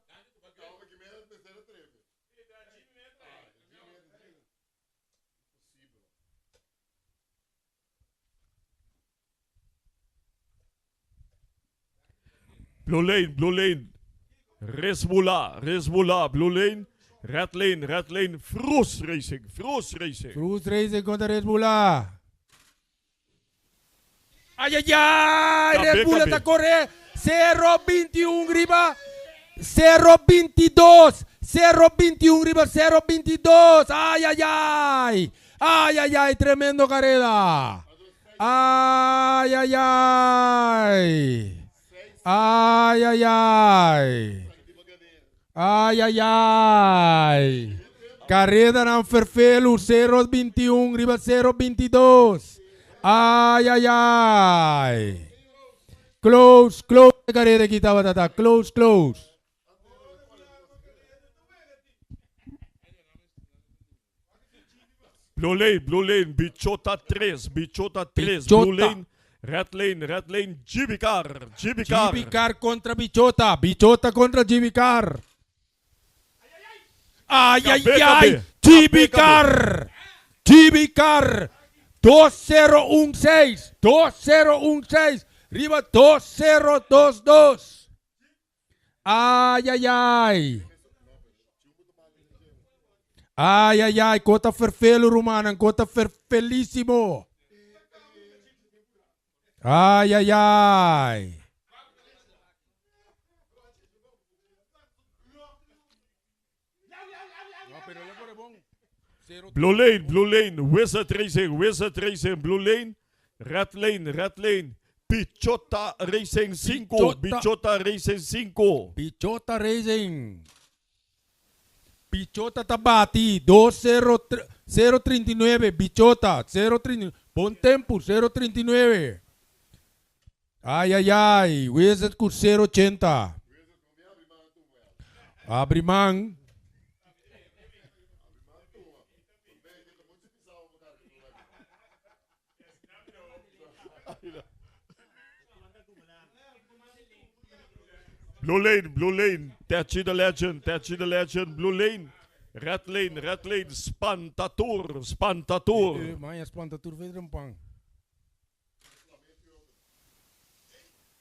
Blue Lane, Blue Lane, Resbula, Resbula, Blue Lane, Red Lane, Red Lane, Froos Racing, Froos Racing. Froos Racing contra Resbula. Ay, ay, ay! Resbula ta core. 0-21 riba. 0-22. 0-21 riba 0-22. Ay, ay, ay! Ay, ay, ay! Tremendo careda. Ay, ay, ay! Ay, ay, ay! Ay, ay, ay! Careda nan ferfelu 0-21 riba 0-22. Ay, ay, ay! Close, close careda aki tabata ta. Close, close. Blue Lane, Blue Lane, Bichota 3, Bichota 3, Blue Lane, Red Lane, Red Lane, Jimmy Carr, Jimmy Carr. Jimmy Carr contra Bichota, Bichota contra Jimmy Carr. Ay, ay, ay, Jimmy Carr, Jimmy Carr, 2016, 2016, riba 2022. Ay ay ay. Ay ay ay, kota ferfelo rumannan, kota ferfelísimo. Ay ay ay. Blue Lane, Blue Lane, Wizard Racing, Wizard Racing, Blue Lane, Red Lane, Red Lane, Pichota Racing 5, Pichota. Bichota Racing 5. Pichota Racing. Pichota Tabati, 039. Bichota, 039. Bon tempo, 039. Ay, ay, ay. Wizard ku 080. Abriman. Blue Lane, Blue Lane, Tachi the Legend, Tachi the Legend, Blue Lane, Red Lane, Red Lane, Spantatur, Spantatur. Maya Spantatur verder een pang.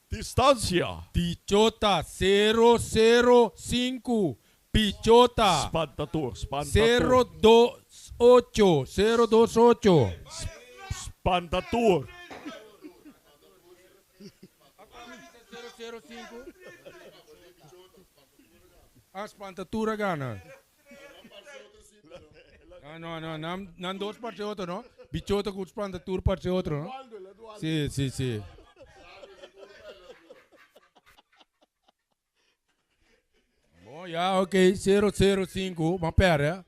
Distancia. Pichota 005. Pichota Spantatur, Spantatur. 028. 028. Spantatur. 005. Ah, Spantatura gana. Ah, no, no, nan, nan dos parce otro, no? Bichota con Spantatur parce otro, no? Sí, sí, sí. Bom, ja, ok, 005, maar pera.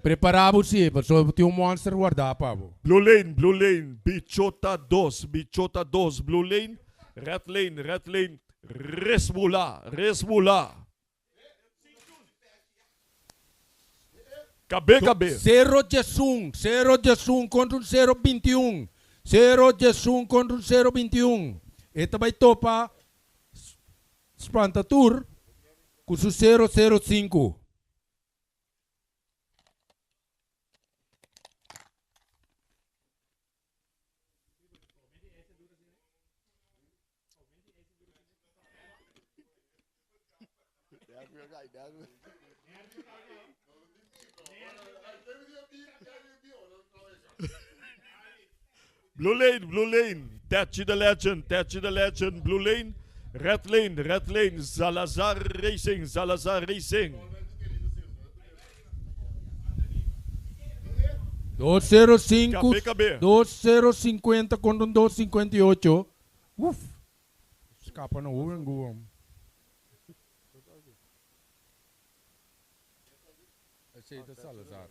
Preparavo sim, pessoal, tem um monster guardar, pavo. Blue Lane, Blue Lane, Bichota 2, Bichota 2, Blue Lane, Red Lane, Red Lane, Resmula, Resmula. KB, KB. 0-1, 0-1 contra un 0-21. 0-1 contra un 0-21. Esta vai topa Spantatur com su 0-0-5. Blue Lane, Blue Lane, Tachi the Legend, Tachi the Legend, Blue Lane, Red Lane, Red Lane, Salazar Racing, Salazar Racing. 2-0-5, KB, KB. 2-0-50 contra un 2-58. Uf. Escapa no Uber Google. Aceita Salazar.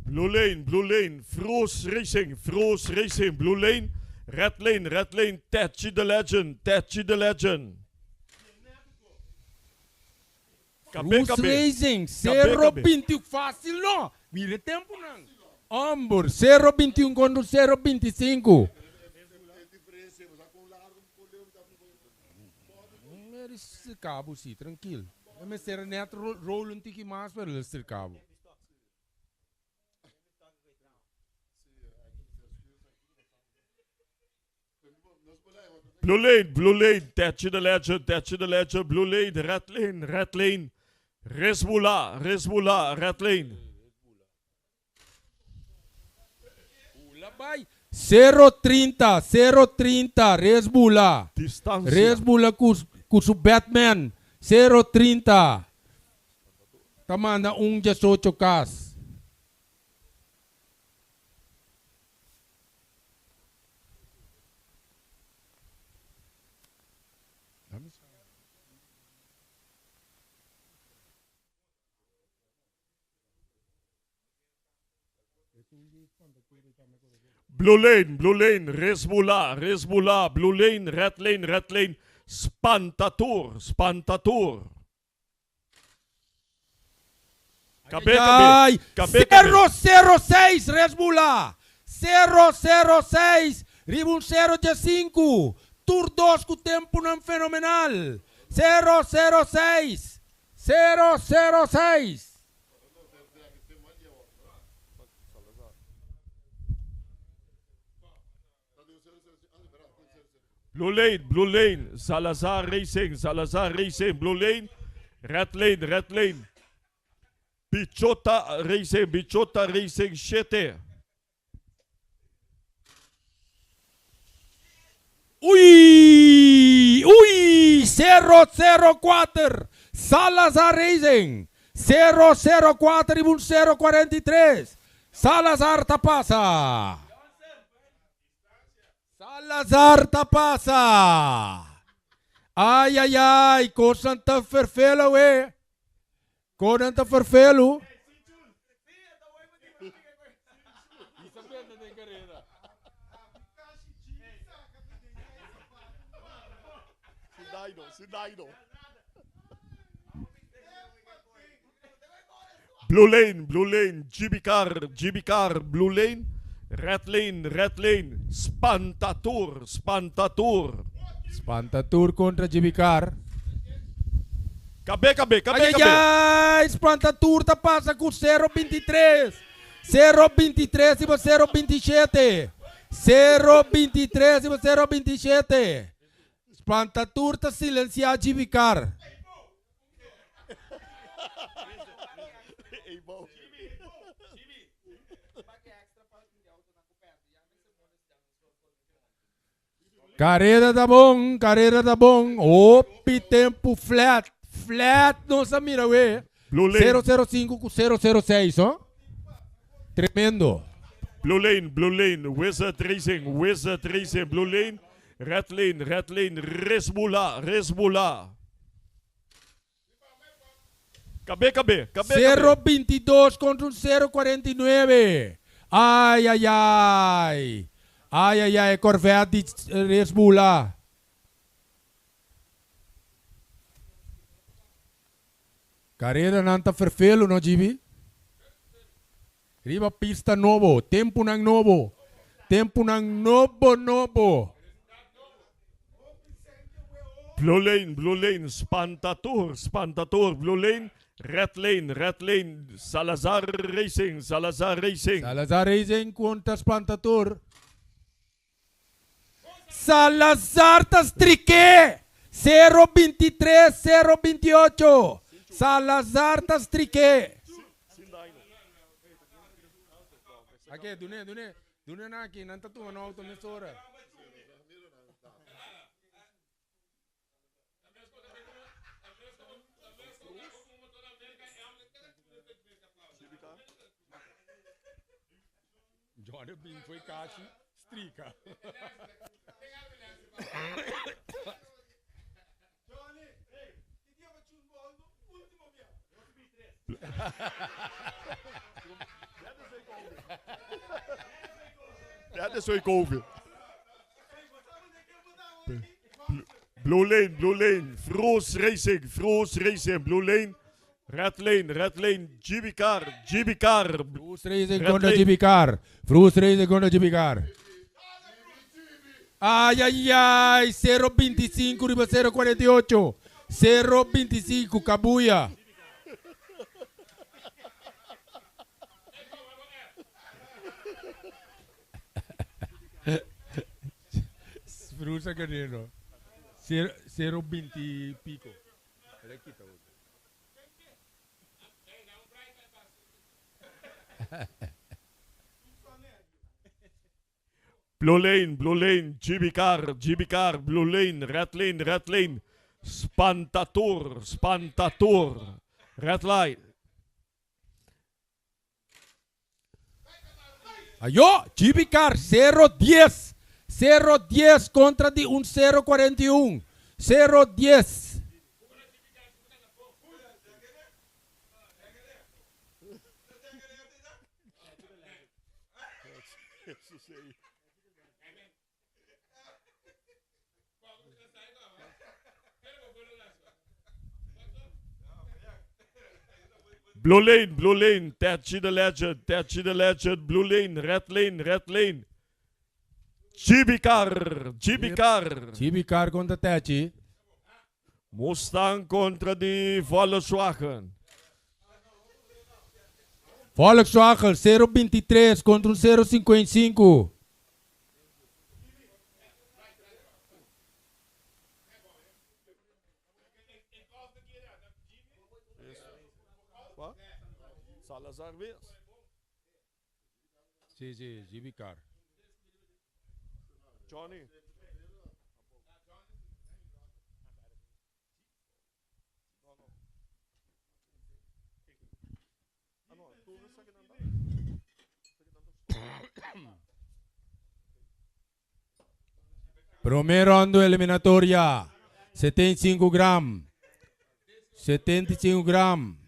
Blue Lane, Blue Lane, Froos Racing, Froos Racing, Blue Lane, Red Lane, Red Lane, Tachi the Legend, Tachi the Legend. KB, Cruz KB. Racing, KB. 0-21. Fácil, no. Mire tempo, não. Ambur, 0-21 contra 0-25. Esse cabo, sim, tranquilo. Eu me ser net roll um tiki mais para esse cabo. Blue Lane, Blue Lane, Tachi the Legend, Tachi the Legend, Blue Lane, Red Lane, Red Lane, Resmula, Resmula, Red Lane. Vai. 0-30, 0-30, Resbula. Distancia. Resbula com, com su Batman, 0-30. Tá manda 1-18 cas. Blue Lane, Blue Lane, Resmula, Resmula, Blue Lane, Red Lane, Red Lane, Spantatur, Spantatur. KB, Ai, KB, KB, KB. 0-0-6, Resbula. 0-0-6, Ribun 0-5. Tur dos ku tempunan fenomenal. Sero sero seis. Sero sero seis. Blue Lane, Blue Lane, Salazar Racing, Salazar Racing, Blue Lane, Red Lane, Red Lane. Bichota Racing, Bichota Racing, shete. Ui! Ui! Sero sero kuater! Salazar Racing! Sero sero kuater riba un sero kuarenta i tres! Salazar ta pasa! Salazar ta pasa! Ai ai ai! Kosnan ta ferfel awe! Konan ta ferfelu? Blue Lane, Blue Lane, GB Car, GB Car, Blue Lane, Red Lane, Red Lane, Spantatur, Spantatur. Spantatur kontra GB Car. Kabé, kabé, kabé, Ay, ay, kabé. ay, Spantatur ta pasa ku 0.23. 0.23 riba 0.27. 0.23 riba 0.27. Spantatur ta silensiá GB Car. Careda ta bon, careda ta bon. Hopi tempu flat, flat nos a mira we. Blue Lane. 005 ku 006, ho. Tremendo. Blue Lane, Blue Lane, Wizard Racing, Wizard Racing, Blue Lane, Red Lane, Red Lane, Resbula, Resbula. Kabé, kabé, kabé, Cero kabé. 22 contra un 0.49. Ay, ay, ay. Ay, ay, ay. Corvette di Resbula. Carrera nan ta ferfelu, no, Gibi? Riba pista nobo, tempunan nobo. Tempunan nobo, nobo. Blue Lane, Blue Lane, Spantatur, Spantatur, Blue Lane, Red Lane, Red Lane, Salazar Racing, Salazar Racing. Salazar Racing contra Spantatur. Salazar ta strik'é. 0-23, 0-28. Salazar ta strik'é. Ake, dun'é, dun'é, dun'é nan aki, nan ta tuma nan auto mesora. Johnny bin foi kashi strika. Dat is zo'n COVID. Blue Lane, Blue Lane, Froos Racing, Froos Racing, Blue Lane, Red Lane, Red Lane, GB Car, GB Car. Froos Racing Red contra Lane. GB Car. Froos Racing contra GB Car. Ay, ay, ay. 0.25 riba 0.48. 0.25, Cabuya. Froos a ganero. 0.20 y pico. Blue Lane, Blue Lane, GB Car, GB Car, Blue Lane, Red Lane, Red Lane, Spantatur, Spantatur, Red Light. Ayo, GB Car 0-10. 0-10 contra di un 0-41. 0-10. Blue Lane, Blue Lane, Tetchy the Legend, Tetchy the Legend, Blue Lane, Red Lane, Red Lane. Chibicar, Chibicar. Chibicar kontra Techi. Mustang kontra di Volkswagen. Volkswagen 023 kontra un 055. Salazar Wes. Si, si, Gibicar. Johnny. Prome rondo eliminatoria. 75 gram. 75 gram.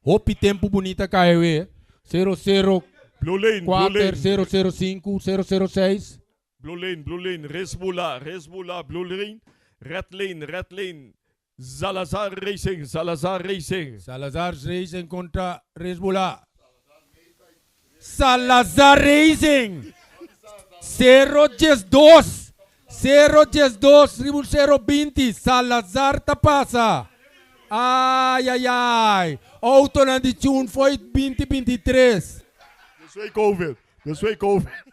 Hopi tempo bunita KW. 004 Blue Lane, Blue Lane. 005 006. Blue Lane, Blue Lane, Resbula, Resbula, Blue Lane, Red Lane, Red Lane, Salazar Racing, Salazar Racing. Salazar Racing contra Resbula. Salazar Racing. 012. 012, riba 020. Salazar ta pasa. Ai, ai, ai. Auto nan di tune foi 2023. Dus wij COVID. Dus wij COVID.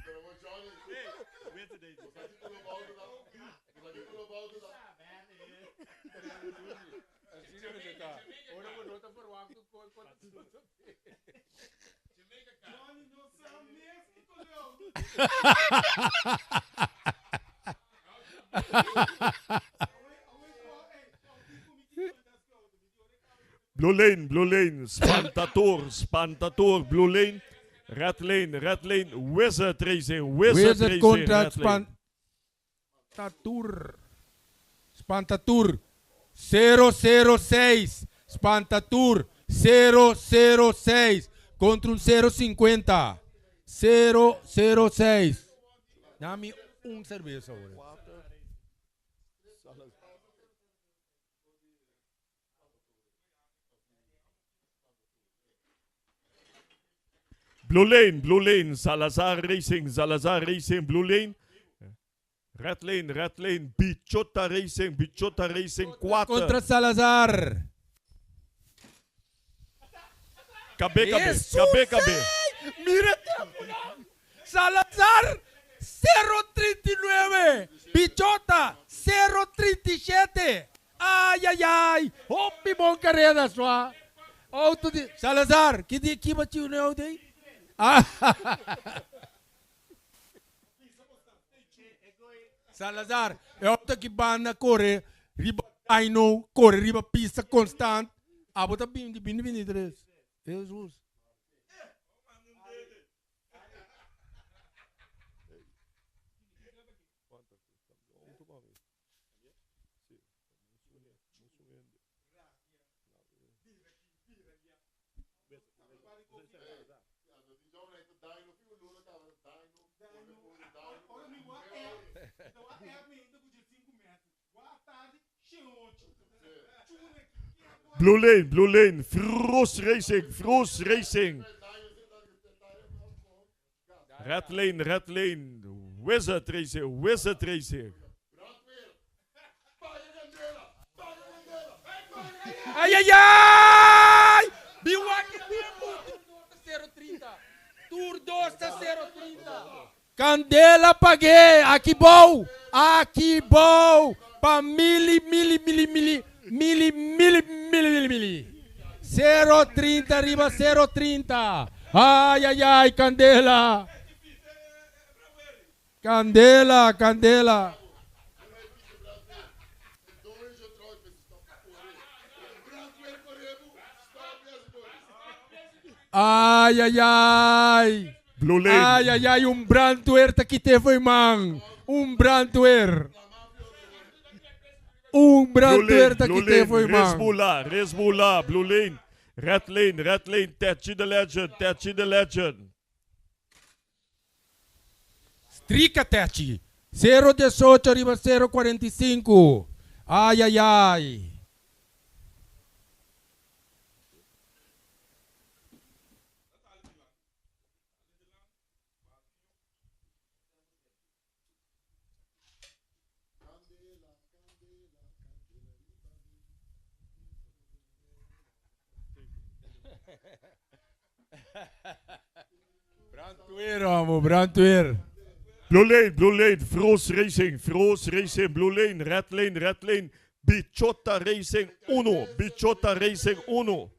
Blue Lane, Blue Lane, Spantator, Spantator, Blue Lane, Red Lane, Red Lane, Wizard Racing, Wizard, Wizard Racing, contra Red Lane. Spantatur. Spantatur 006. Spantatur 006 contra un 050. 006. Dame un cerveza ahora. Blue Lane, Blue Lane, Salazar Racing, Salazar Racing, Blue Lane. Red Lane, Red Lane, Bichota Racing, Bichota Racing, 4. Contra Salazar. KB, KB, Eso KB, KB. Mira, Salazar 039. Bichota 037. Ai, ai, ai. Hopi bom carreira só. Auto de Salazar, que de que batiu no auto aí? Ah. Salazar, é auto que banda corre, riba dyno, corre riba pista constant. Ah, bota 20, 20, 23. Jesus. Blue Lane, Blue Lane, Froos Racing, Froos Racing. Red Lane, Red Lane, Wizard Racing, Wizard Racing. Ai, ai, ai! Biwak 030. Tour 2 030. Candela paguei. Aqui bom. Aqui bom. Pa mili, mili, mili, mili. Mili, mili, mili, mili, mili. 030 arriba 030. Ai, ai, ai, candela. Candela, candela. Ai, ai, ai. Blue Lane. Ai, ai, ai, un brandweer te kite foi man. Un brandweer. Un Blue brandweer Lane, te Blue kite Lane, foi man. Resbula, Resbula, Blue Lane, Red Lane, Red Lane, Tetchy the Legend, Tetchy the Legend. Strica Techi. 018 arriba 045. Ai, ai, ai. Brandweer, amo, brandweer. Blue Lane, Blue Lane, Froos Racing, Froos Racing, Blue Lane, Red Lane, Red Lane, Bichota Racing 1, Bichota Racing 1.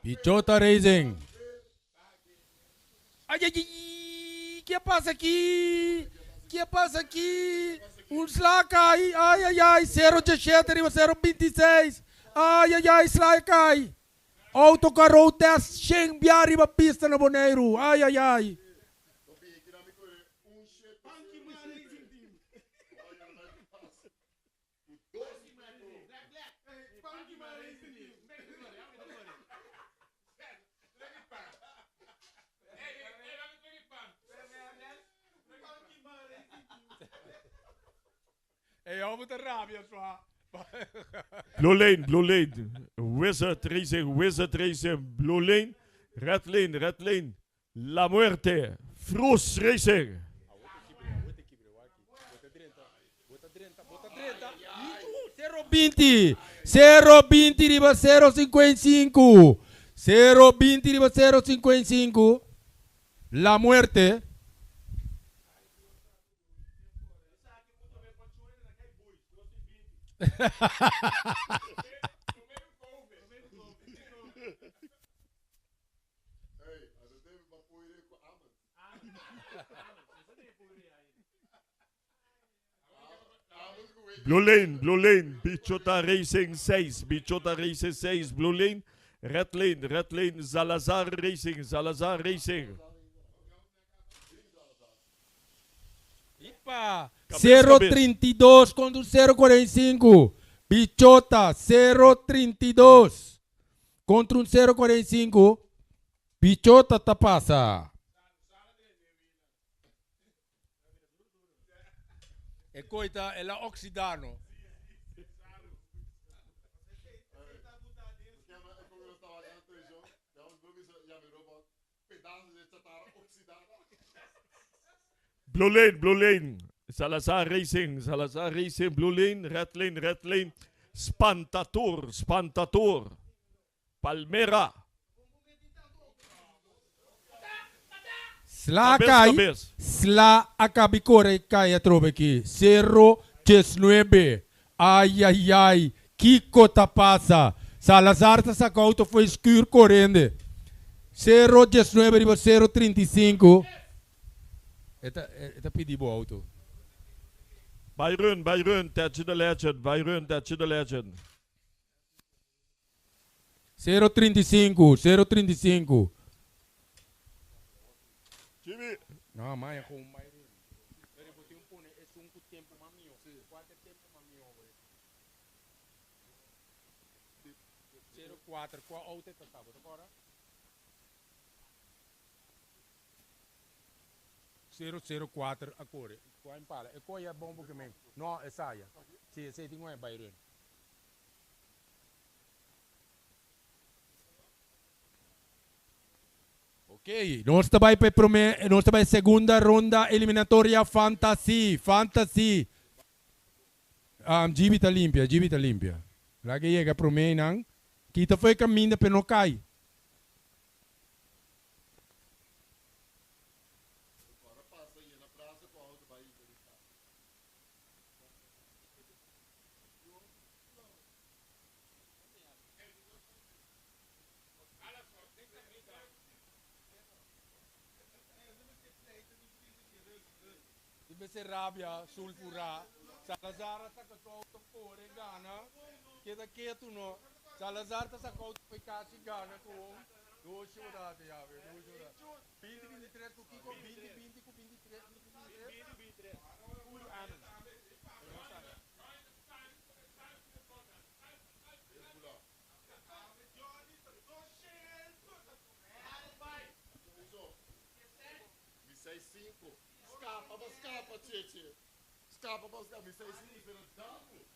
Bichota Racing. Ai, ai, ai, que passa aqui? Que passa aqui? Um sla cai. Ai, ai, ai. 0,17 arriba 0,26. Ai, ai, ai, sla cai. Auto carro test, Shen arriba pista na Boneiru. Ai, ai, ai. Hey, jou moet rabia zwaar. Blue Lane, Blue Lane, Wizard Racing, Wizard Racing, Blue Lane, Red Lane, Red Lane, La Muerte, Froos Racing. 0,20. 0,20 riba 0,55. 0,20 riba 0,55. La muerte. Blue Lane, Blue Lane, Bichota Racing 6, Bichota Racing 6, Blue Lane, Red Lane, Red Lane, Salazar Racing, Salazar Racing. Ipa. Cabeça, 0,32 contra un 0,45. Bichota 0,32 contra un 0,45. Bichota ta passa. E coita è la Oxidano. Blue Lane, Blue Lane, Salazar Racing, Salazar Racing, Blue Lane, Red Lane, Red Lane, Spantator, Spantator, Palmera. Sla Cabeça, cai. cabeça. Sla acabicore cai a trove aqui. 0,19. Ai, ai, ai. Kiko ta passa. Salazar ta saca auto foi escuro correndo. 0,19 riba 0,35. Eta, eta pedi bo auto. Byron, Byron, Thatcher the Legend, Byron, Thatcher the Legend. 0,35, 0,35. Jimmy. No, maar gewoon Byron. Pero botin pone es un tempo mamio. Quatro tempo mamio. 0,4 qual auto tá tá, agora? 004 a core. Qua impala. E qua è bom porque me. No, è saia. Sì, sei di qua Byron. Ok, nos também para nós também segunda ronda eliminatória Fantasy, Fantasy. Gibi tá limpia, Gibi tá limpia. Lá que chega pro meio, não. Kita foi caminho para não cai. Deve rabia, sulfura. Salazar saca su auto corre, gana. Queda quieto no. Salazar tá sacou auto foi casi gana com dois chorate já, velho, dois chorate. 20 23 com Kiko, 20 20 com 23, 23. 23. Puro Amen. Mi 6-5. Scappa, ma scappa, Cece. Scappa, ma scappa. Mi 6-5 per il campo.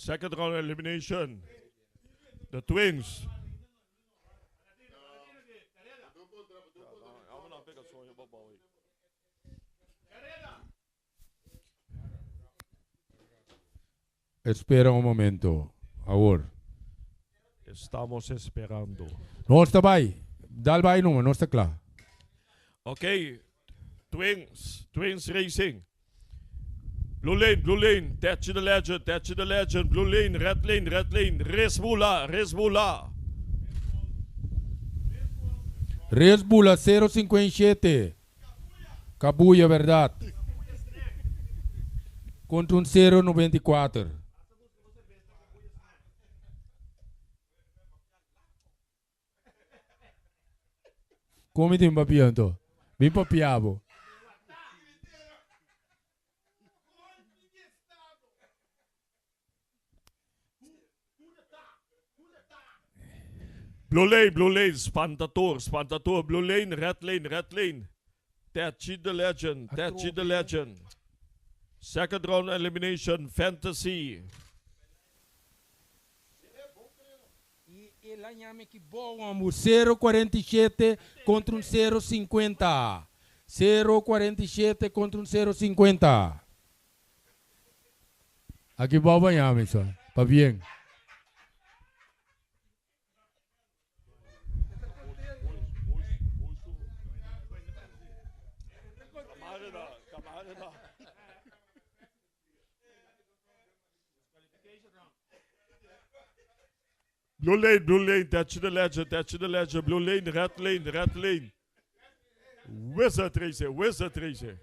Second round elimination. The Twins. Espera un momento. Awor. Estamos esperando. Nos ta bai. Dal bai numa, nos ta kla. Ok, Twins, Twins Racing. Blue Lane, Blue Lane, Thatcher the Legend, Thatcher the Legend, Blue Lane, Red Lane, Red Lane, Resbula, Resbula. Resbula 057. Cabuya, verdad. Contra un 094. Come tin papia anto? Bin papia bo. Blue Lane, Blue Lane, Spantator, Spantator, Blue Lane, Red Lane, Red Lane. Tetchy the Legend, Tetchy the Legend. Second round elimination, Fantasy. El a yama ki bon homber. 0.47 contra un 0.50. 0.47 contra un 0.50. Aki bou ba yama eso. Pa bien. Blue Lane, Blue Lane, Thatcher the Legend, Thatcher the Legend, Blue Lane, Red Lane, Red Lane. Wizard Racer, Wizard Racer.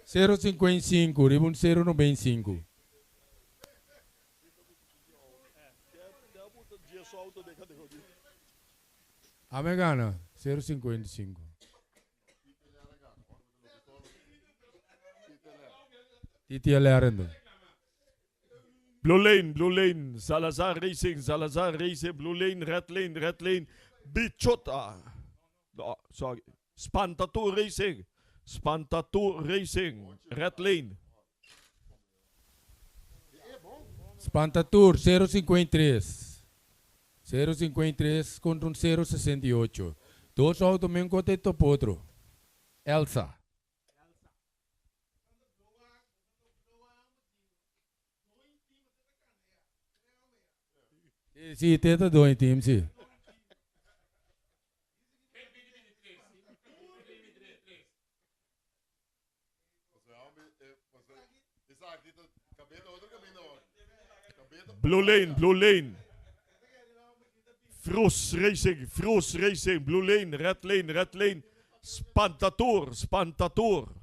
0.55, riba un 0.95. Ame gana, 0.55. Titi Lerendo. Blue Lane, Blue Lane, Salazar Racing, Salazar Racing, Blue Lane, Red Lane, Red Lane, Bichota. Oh, sorry. Spantato Racing, Spantato Racing, Red Lane. Spantatur 0.53. 0.53 contra un 0.68. Dos autos men kote top otro. Elsa. Sí, sí, te doy team, sí. Blue Lane, Blue Lane. Froos Racing, Froos Racing, Blue Lane, Red Lane, Red Lane. Spantator, Spantator.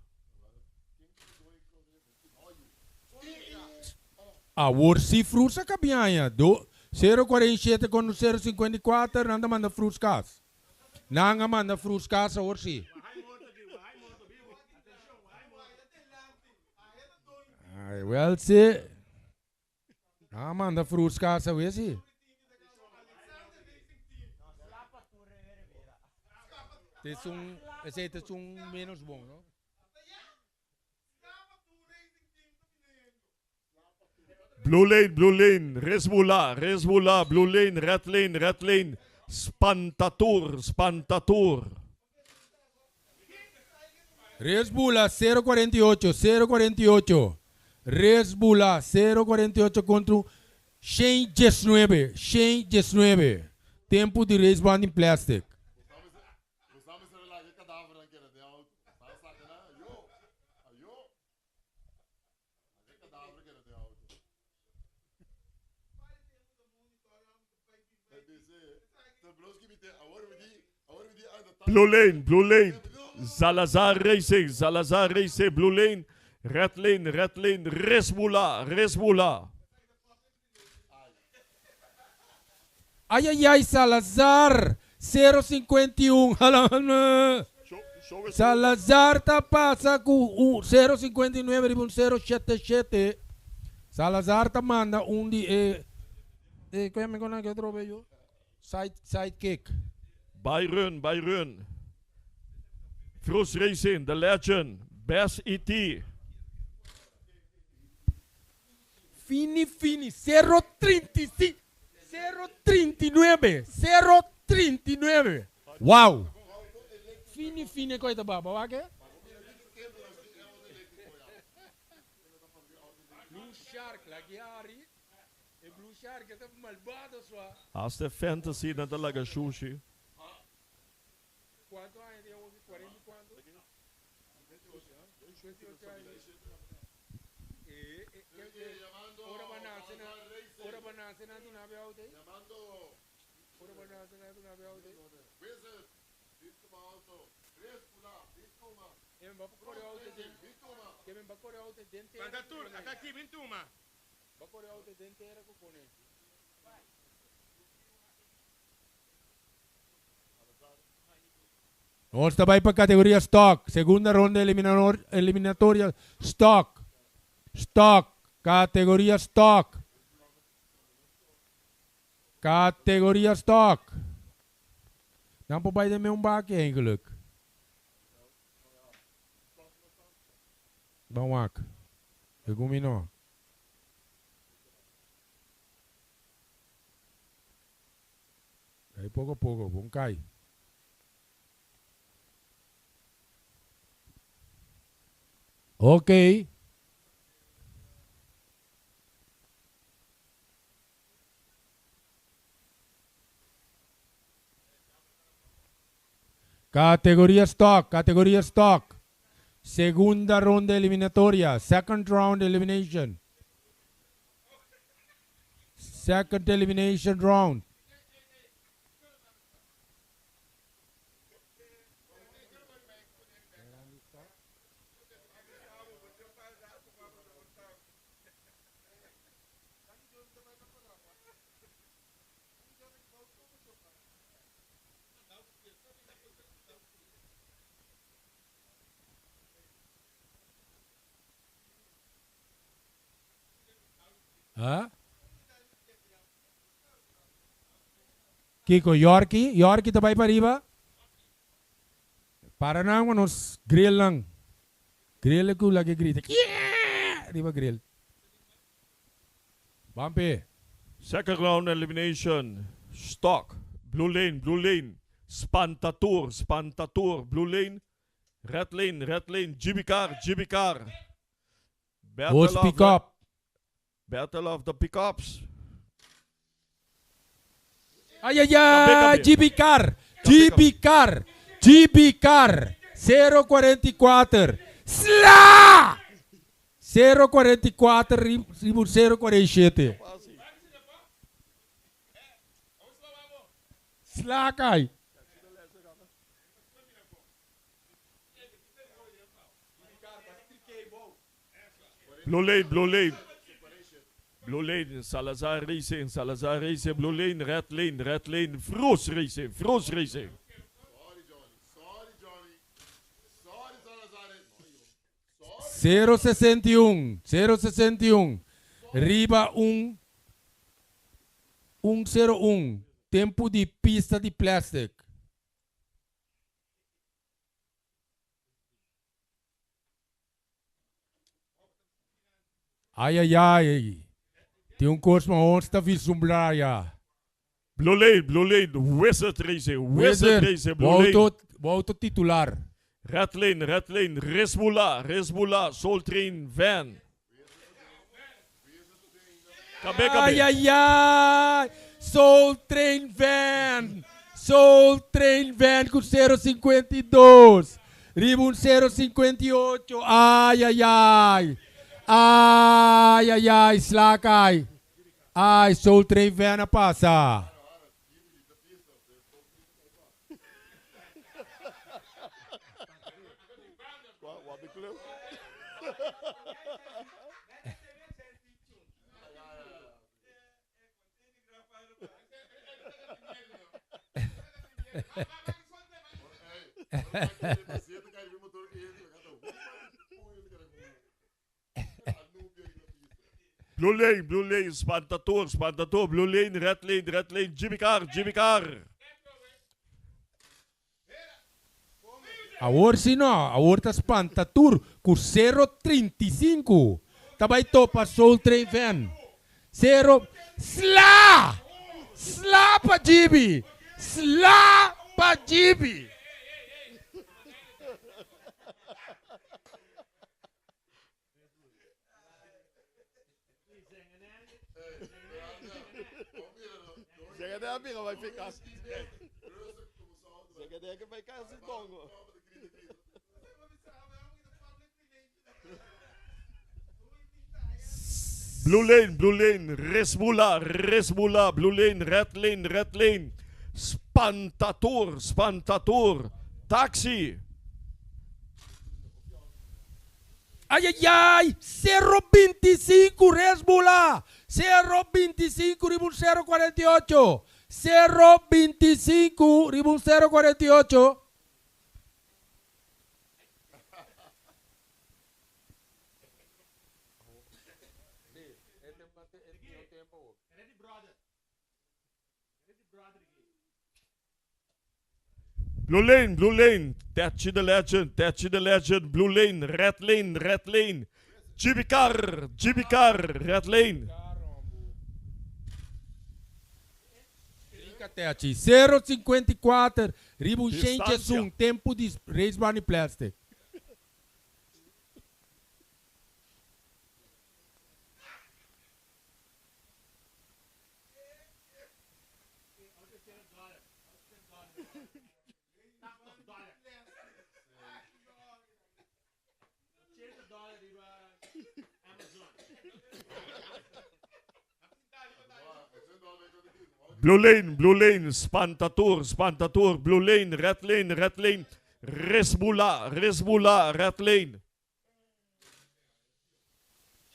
Awor si Froos a cabiaña. Do, 0.47 con 0.54, nan ta manda Froos cas. Nan a manda Froos cas awor si. Ay, wel si. Nan a manda Froos cas awor si. Te es un, ese es un menos bon, no? Blue Lane, Blue Lane, Resbula, Resbula, Blue Lane, Red Lane, Red Lane, Spantator, Spantator. Resbula 0.48, 0.48. Resbula 0.48 contra Shane 19, Shane 19. Tempo di race band in plastic. Blue Lane, Blue Lane, Salazar Racing, Salazar Racing, Blue Lane, Red Lane, Red Lane, Resbula, Resbula. Ay, ay, ay, Salazar, 0.51. Salazar ta pasa ku 0.59 riba un 0.77. Salazar ta manda un di e eh, eh, me con que otro bello? Side, sidekick. Byron, Byron. Froos Racing, The Legend, Best ET. Fini fini, 0.35, 0.39, 0.39. Wow! Fini fini koi ta baba, wak e? Blue Shark, lagi hari. E Blue Shark e ta malbado swa. Hasta fantasy nan ta laga shushi. Cuanto aña tin awo? 40 y cuanto? 28 aña. Ora ba nace na, ora ba nace na duna be auto. Ora ba nace na duna be auto. E men ba kore auto den, ke men ba kore auto den tera. Pantatur, ata aki, bin tuma. Ba kore auto den tera ku kone. Nos ta bai pa categoria stock, segunda ronda eliminatoria stock. Stock, categoria stock. Categoria stock. Nan por bai den meun baki eigenlijk. Ban wak. Segun mi no. Kai poko poko, bon kai. Ok. Categoria stock, categoria stock. Segunda ronda eliminatoria, second round elimination. Second elimination round. Ah? Kiko, Yorkie, Yorkie ta bai pariba. Para nan, nos grill nan. Grill ku lagi grita. Yeah! Riba grill. Bampe. Second round elimination. Stock. Blue lane, blue lane. Spantatur, Spantatur, blue lane. Red lane, red lane. Jimmy Car, Jimmy Car. Battle Horse of pick the- up. Battle of the pickups. Ay, ay, ay, Kabe, kabe. GB Car, GB Car, GB Car, 044. Sla! 044, ribu 047. Sla, kai. Blue lane, blue lane. Blue lane, Salazar Racing, Salazar Racing, Blue lane, red lane, red lane, Froos Racing, Froos Racing. 061, 061. Riba un 101. Tempo di pista di plastic. Ai, ai, ai. Tin un cos ma ons ta vislumbrar ya. Blue lane, blue lane, Wizard Racing, Wizard Racing, blue lane. Auto, auto titular. Red lane, red lane, Risbula, Risbula, Soul Train, Van. Kabe, kabe. Ai, ai, ai. Soul Train Van. Soul Train Van cu 0,52. Riba un 0,58. Ai, ai, ai. Ai, ai, ai. Slaak, ai. Ai, Soul Train Van a pasa. Blue lane, blue lane, Spantator, Spantator, blue lane, red lane, red lane, Jimmy Car, Jimmy Car. Awor si no, awor ta Spantatur cu 0,35. Ta bay topa Soul Train Van. Zero. Sla! Sla pa Gibi! Sla pa Gibi! Blue lane, blue lane, Resbula, Resbula, blue lane, red lane, red lane. Spantator, Spantator, taxi. Ai ai ai! 0,25 Resbula! 0,25 riba un 0,48! 0,25 riba un 0,48! Blue lane, blue lane, Tetchy the legend, Tetchy the legend, blue lane, red lane, red lane. Jimmy Carr, Jimmy Carr, red lane. Techi, 0,54 riba un Distancia. un tempo di Race Money Plastic. Blue lane, blue lane, Spantator, Spantator, blue lane, red lane, red lane. Resbula, Resbula, red lane.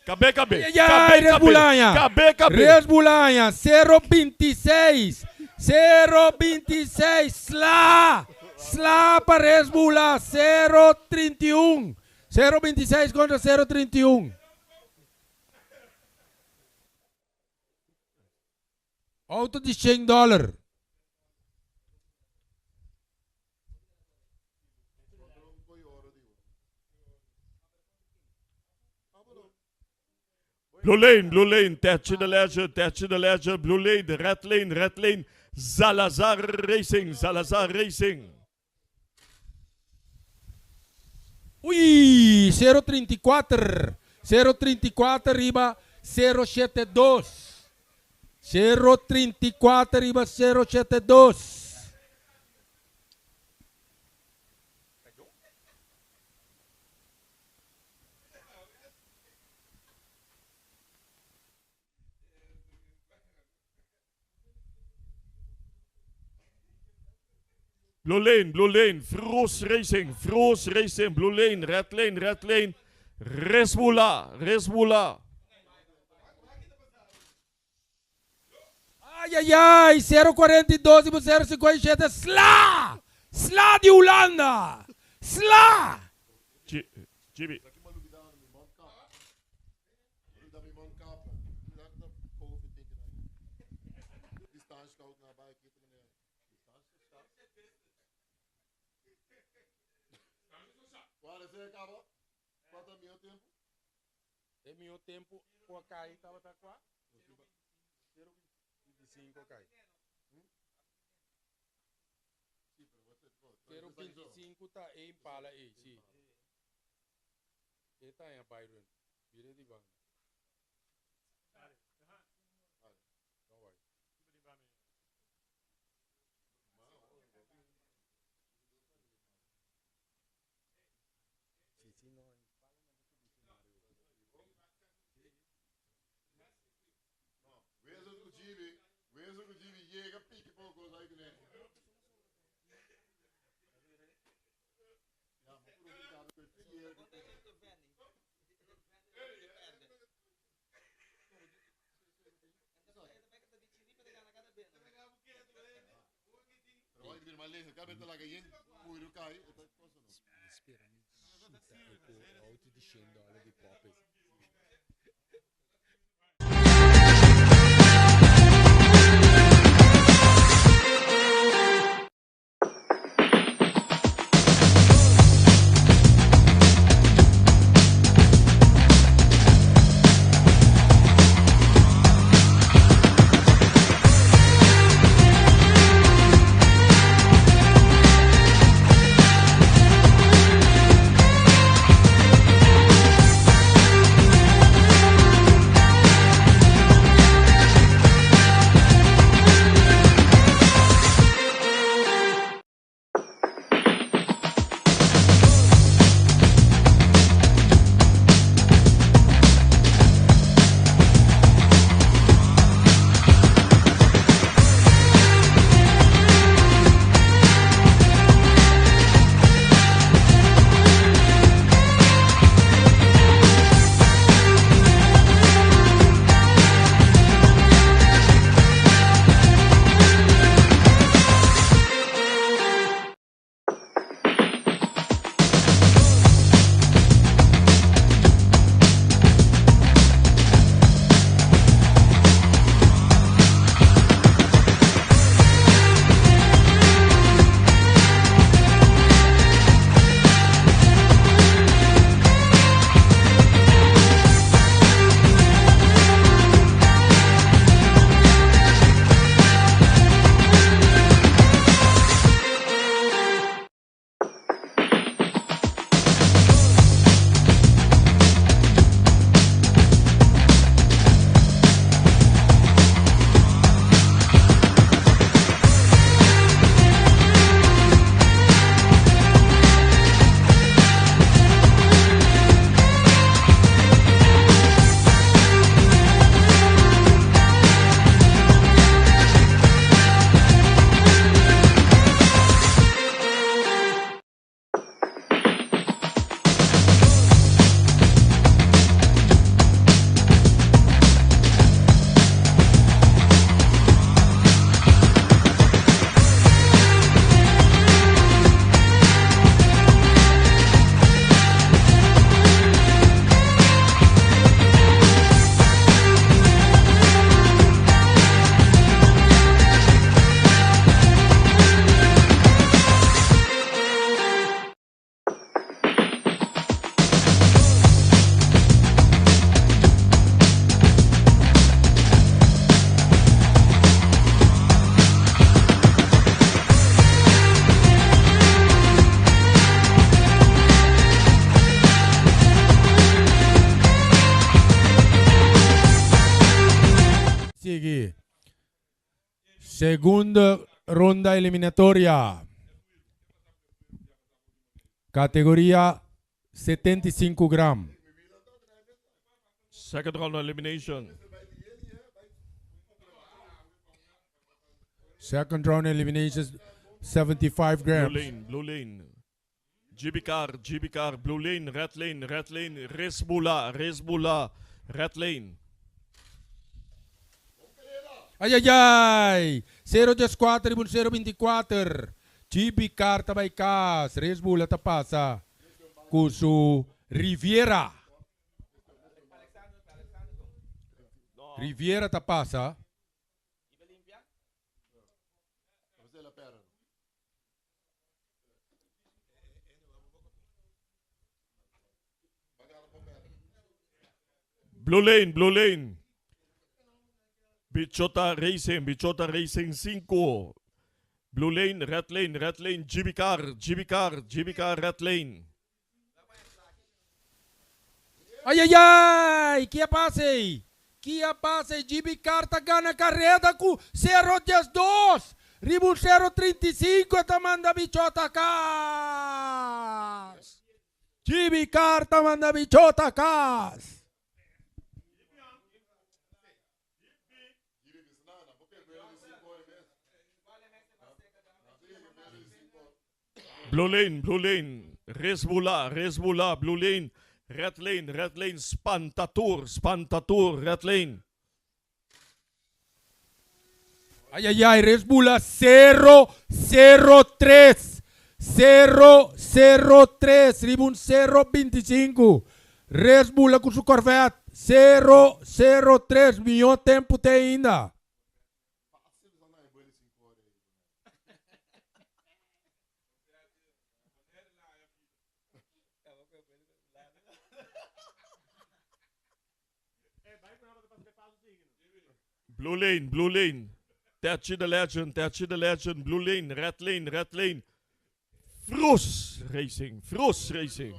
KB, KB. Ai, ai, KB, Resbulaña. KB, KB. Resbulaña, 0,26. 0,26. Sla. Sla pa Resbula, 0,31. 0,26 contra 0,31. Auto di 100 dollar. Blue lane, blue lane, Tetchy the legend, Tetchy the legend, blue lane, red lane, red lane. Zalazar Racing, Zalazar Racing. Ui, 0,34. 0,34 riba 0,72. 0,34 riba 0,72. Blue lane, blue lane, Froos Racing, Froos Racing, blue lane, red lane, red lane. Resbula, Resbula. Ai, ai, ai, 0,42 riba 0,57. Sla! Sla di Hulanda! Sla! Jimmy. E meu tempo, o Kai estava tá qua? 0,25 Kai. 0,25 tá em pala aí, sim. E tá em Byron. Vira de banda. Não vai. Sim, sim, não. Wees ook Jimmy, jega pique pouco aí que nem. Ja, maar Pero vai vir mais lento, cabe la que puro cai, outra coisa não. Espera, auto de 100 dólares de pop. sigui. Segundo ronda eliminatoria. Categoria 75 gram. Second round elimination. Second round elimination 75 Blue grams. lane, blue lane. GB car, GB car, blue lane, red lane, red lane. Risbula, Risbula, red lane. Ai, ai, ai! 014 024. GB car ta bai cas. Resbula ta pasa. Cu su Riviera. Riviera ta pasa. Blue lane, blue lane. Bichota Racing, Bichota Racing 5. Blue lane, red lane, red lane. GB car, GB car, GB car, red lane. Ai, ai, ai! Kia pasa? Kia pasa? GB car ta gana careda cu 012. Riba 035 ta manda Bichota cas. GB car ta manda Bichota cas. Blue lane, blue lane. Risbula, Risbula, blue lane. Red lane, red lane. Spantatur, Spantatur, red lane. Ai, ai, ai, Resbula 003. 003. Riba un 025. Resbula cu su Corvette 003. Miho tempo te ainda. Blue lane, blue lane. Tachi the legend, Tachi the legend. Blue lane, red lane, red lane. Froos Racing, Froos Racing.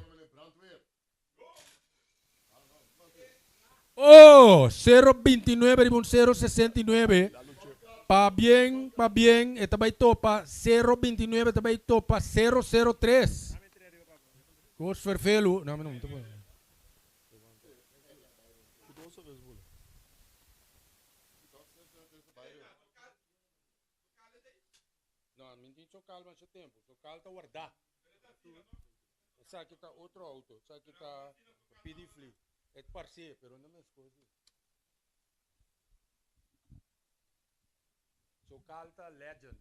Oh, 029 riba un 069. Pa bien, pa bien, e ta bay topa 029 ta bay topa 003. Cos ferfelu. No, no, no. No, mi tin chocal mas tempo. Chocal ta guarda. Esaki ta otro auto. Esaki ta PD Fleet. E parce, pero no mescos. Chocal ta legend.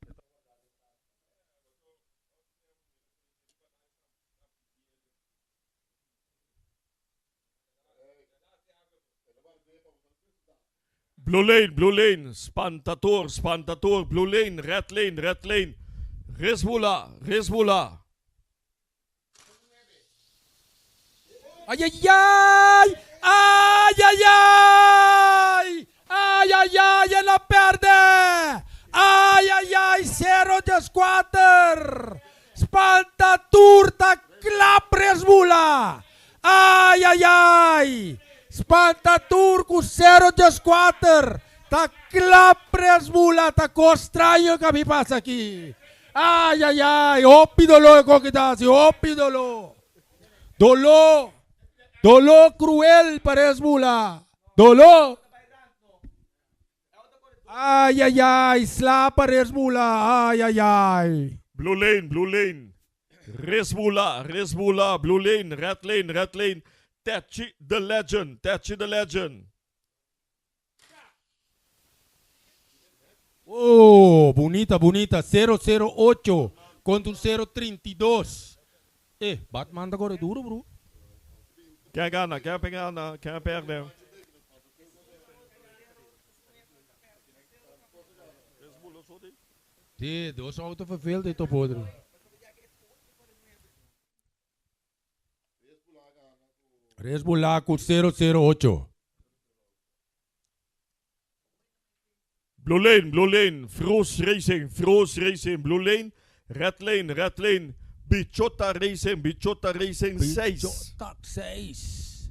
Blue lane, blue lane. Spantator, Spantator, blue lane, red lane, red lane. Risbula, Risbula. Ay, ay, ay! Ay, ay, ay! Ay, ay, ay, el a perde! Ay, ay, ay, 0-4! Spanta tur ta klap Resbula! Ay, ay, ay! Spanta tur cu 0-4! Ta klap Resbula! Ta cos straño cu a pasa aki. Ay, ay, ay! Hopi dolo e ta haci, hopi dolo! Dolo! Dolo cruel pa Resbula. Dolo. Ay, ay, ay. Sla pa Resbula. Ay, ay, ay. Blue lane, blue lane. Risbula, Risbula, blue lane, red lane, red lane. Tachi the legend, Tachi the legend. Oh, bunita, bunita. 008 contra un 032. Batman ta core duro, bro. Ken gana, ken gana, ken perde. Si, dos auto verveeld dit op podre. Resbula cu 008. Blue lane, blue lane, Froos Racing, Froos Racing, blue lane, red lane, red lane, Bichota Racing, Bichota Racing 6. Top 6.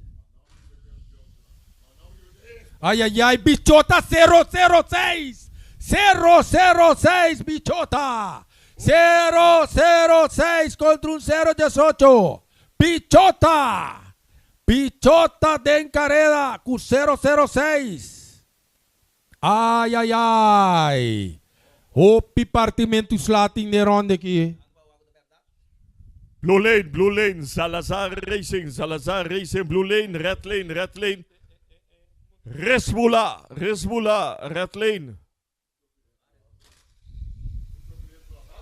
Ay ay ay, Bichota 006! 006 Bichota! 006 kontra un 018. Bichota! Bichota den kareda ku 006. Ay ay ay. Hopi partimentu sla tin den ronde aki. Blue Lane, Blue Lane, Salazar Racing, Salazar Racing, Blue Lane, Red Lane, Red Lane. Resbula, Resbula, Red Lane.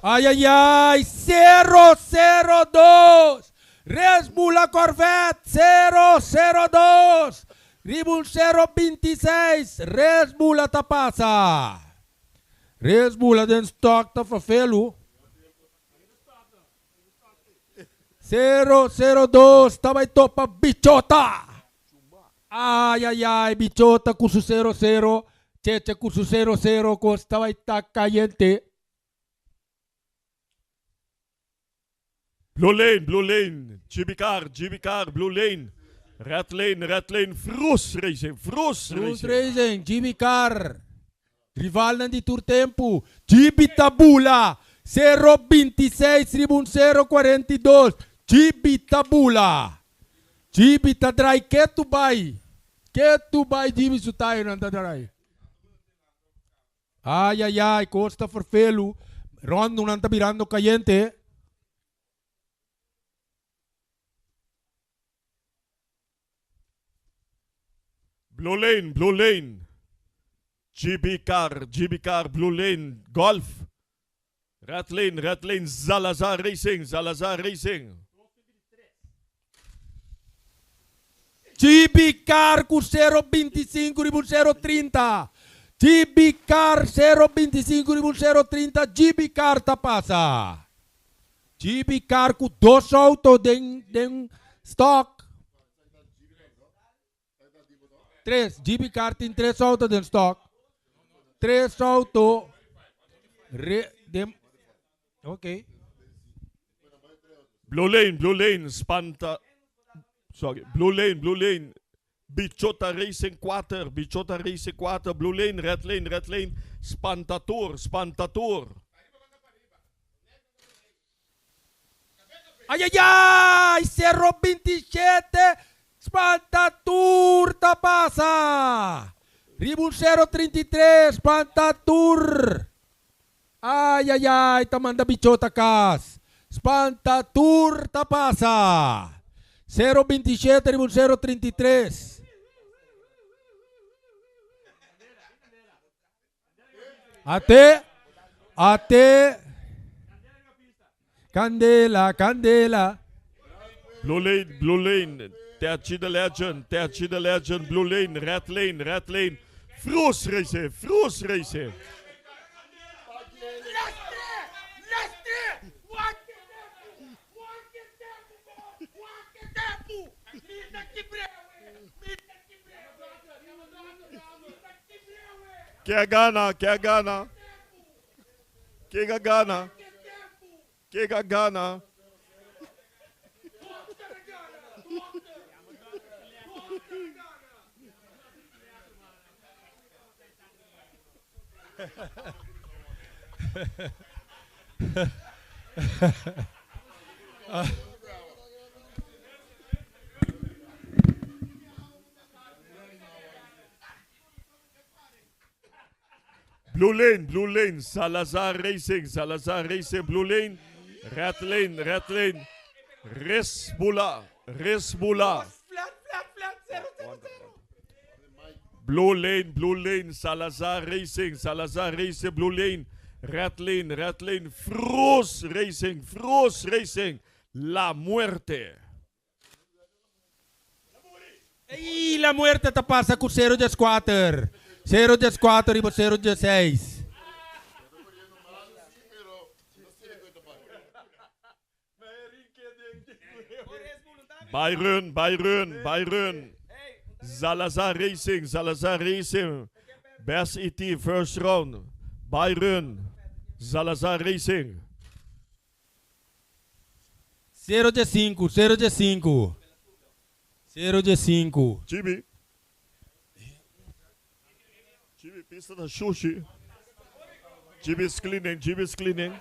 Ay ay ay, 002. Resbula Corvette, 002. Riba un 026. Resbula ta pasa. Resbula den stock ta vervelu. 002 ta bai topa Bichota. Ay ay ay, Bichota ku su 00, Cheche ku su 00, kos ta bai ta kayente. Blue Lane, Blue Lane, Jimmy Car, Jimmy Car, Blue Lane. Red Lane, Red Lane, Froos Racing, Froos Froos Racing. Racing, Jimmy Car. Rivalnan di tur tempu, Gibi ta bula, sero 26 riba un sero 42, Gibi ta bula. Gibi ta drai ketu bai, ketu bai Gibi su tayonan ta drai. Ay ay ay, kos ta ferfelu, rondunan ta birando kayente. Blue Lane, Blue Lane. GB Car, GB Car, Blue Lane, Golf. Red Lane, Red Lane, Zalazar Racing, Zalazar Racing. GB Car ku sero 25 riba un sero 30. GB Car sero 25 riba un sero 30. GB Car ta pasa. GB Car ku dos auto den den stock. Tres. GB Car tin tres auto den stock. Tres auto. Re, den, ok. Blue Lane, Blue Lane, Spanta. Sorry, Blue Lane, Blue Lane. Bichota Racing 4, Bichota Racing 4, Blue Lane, Red Lane, Red Lane, Spantator, Spantator. Ay, ay, ay! Cerro 27, Spantatur ta pasa. Riba un 033, Spantatur. Ay, ay, ay, ta manda Bichota kas. Spantatur ta pasa. 027 riba un 033. Ate, ate. Candela, candela. Blue Lane, Blue Lane, Tertje the Legend, Tertje the Legend, Blue Lane, Red Lane, Red Lane. Froos Racing, Froos Racing. Ke gana, ke gana. Ke gana. Ke gana. Blue Lane, Blue Lane, Salazar Racing, Salazar Racing, Blue Lane, Red Lane, Red Lane, Resbula, Resbula. Blue Lane, Blue Lane, Salazar Racing, Salazar Racing, Blue Lane, Red Lane, Red Lane, Froos Racing, Froos Racing, La Muerte. Ey, La Muerte ta pasa ku 0-4. 0-4 riba 0-6. Byron, Byron, Byron. Salazar Racing, Salazar Racing. Best ET, first round. Byron, Salazar Racing. 0-5, 0-5. 0-5. Jimmy. Chibi pista ta shushi. Chibi is cleaning, Chibi is cleaning.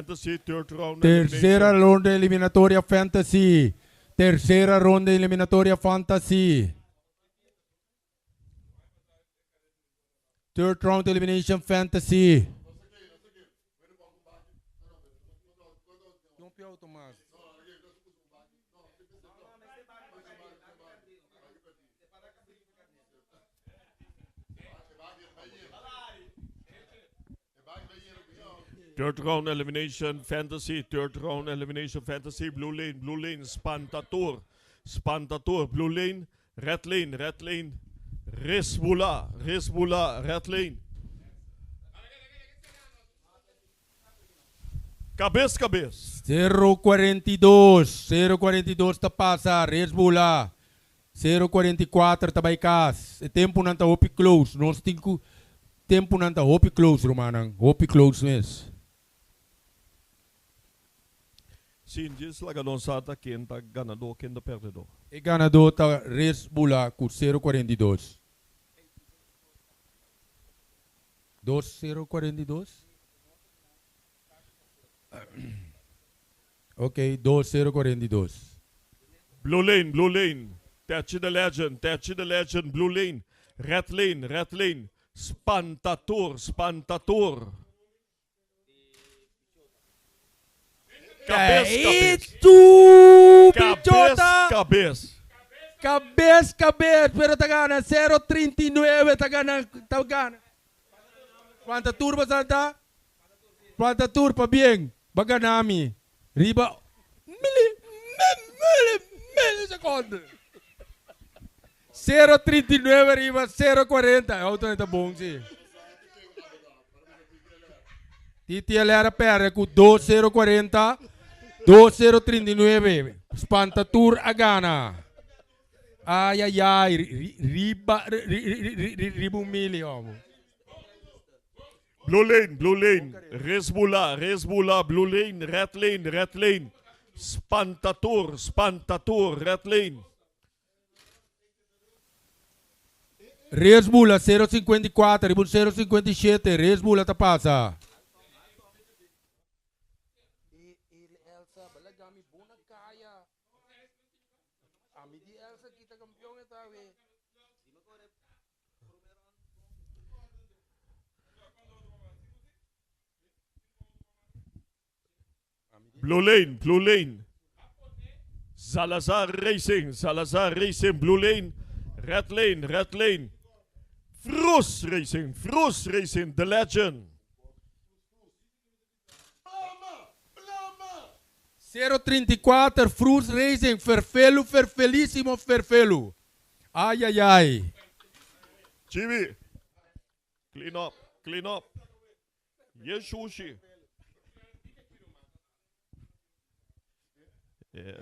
Fantasy third round Tercera elimination. ronda eliminatoria Fantasy. Tercera ronda eliminatoria Fantasy. Third round elimination Fantasy. Third round elimination fantasy. Third round elimination fantasy. Blue lane, blue lane. Spantatur. Spantatur. Blue lane. Red lane, red lane. Resbula, Resbula, red lane. Kabes, kabes. 042, 042 ta pasa, Resbula. 044 ta bai kas. E tempunan ta hopi close. Nos tin ku tempunan ta hopi close, rumannan. Hopi close mes. Sin djis laga nos sa ta ken ta ganadó, ken ta pèrdedó. E ganadó ta Resbula ku 042. Dos 042? Ok, dos 042. Blue lane, blue lane. Tetchy the Legend, Tetchy the Legend, blue lane. Red lane, red lane. Spantator, Spantator. Kabes, kabes. Itu Kabes, bichota! kabes. Kabes, kabes, pero ta gana 0.39, ta gana, ta gana. Spantatur ba santa? Spantatur, pabien. Bo a gana mi. Riba mili, mili, miliseconde. 0.39 riba 0.40. E auto ta bon, si. TTLR a perde cu 2.040, 2.039. Spantatur a gana. Ay, ay, ay. Riba, riba un mili, homo. Blue lane, blue lane. Resbula, Resbula, blue lane, red lane, red lane. Spantator, Spantator, red lane. Resbula 0.54, riba un 0.57. Resbula ta pasa. Blue lane, blue lane. Salazar Racing, Salazar Racing, blue lane. Red lane, red lane. Froos Racing, Froos Racing, the legend. 0.34, Froos Racing, Ferfelu, Ferfelísimo, Ferfelu. Ay, ay, ay. Jimmy, clean up, clean up. Yeshushi. Yeah.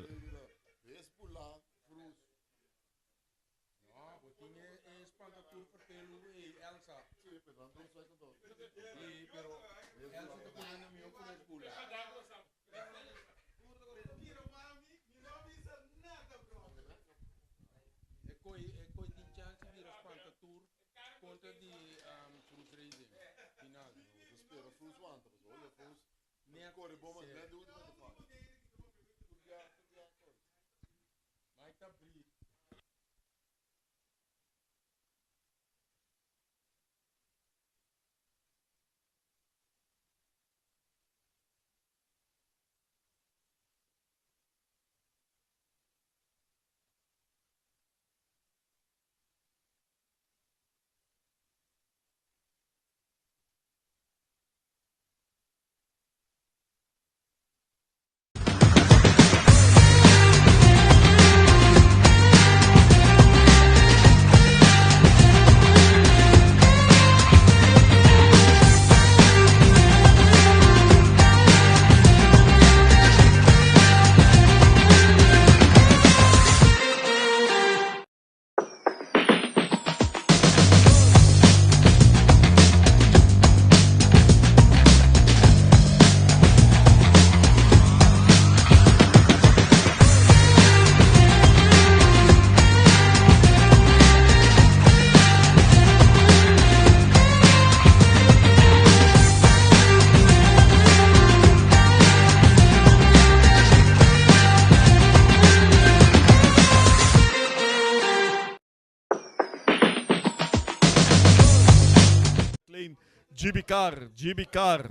Lane, GB Car, GB Car.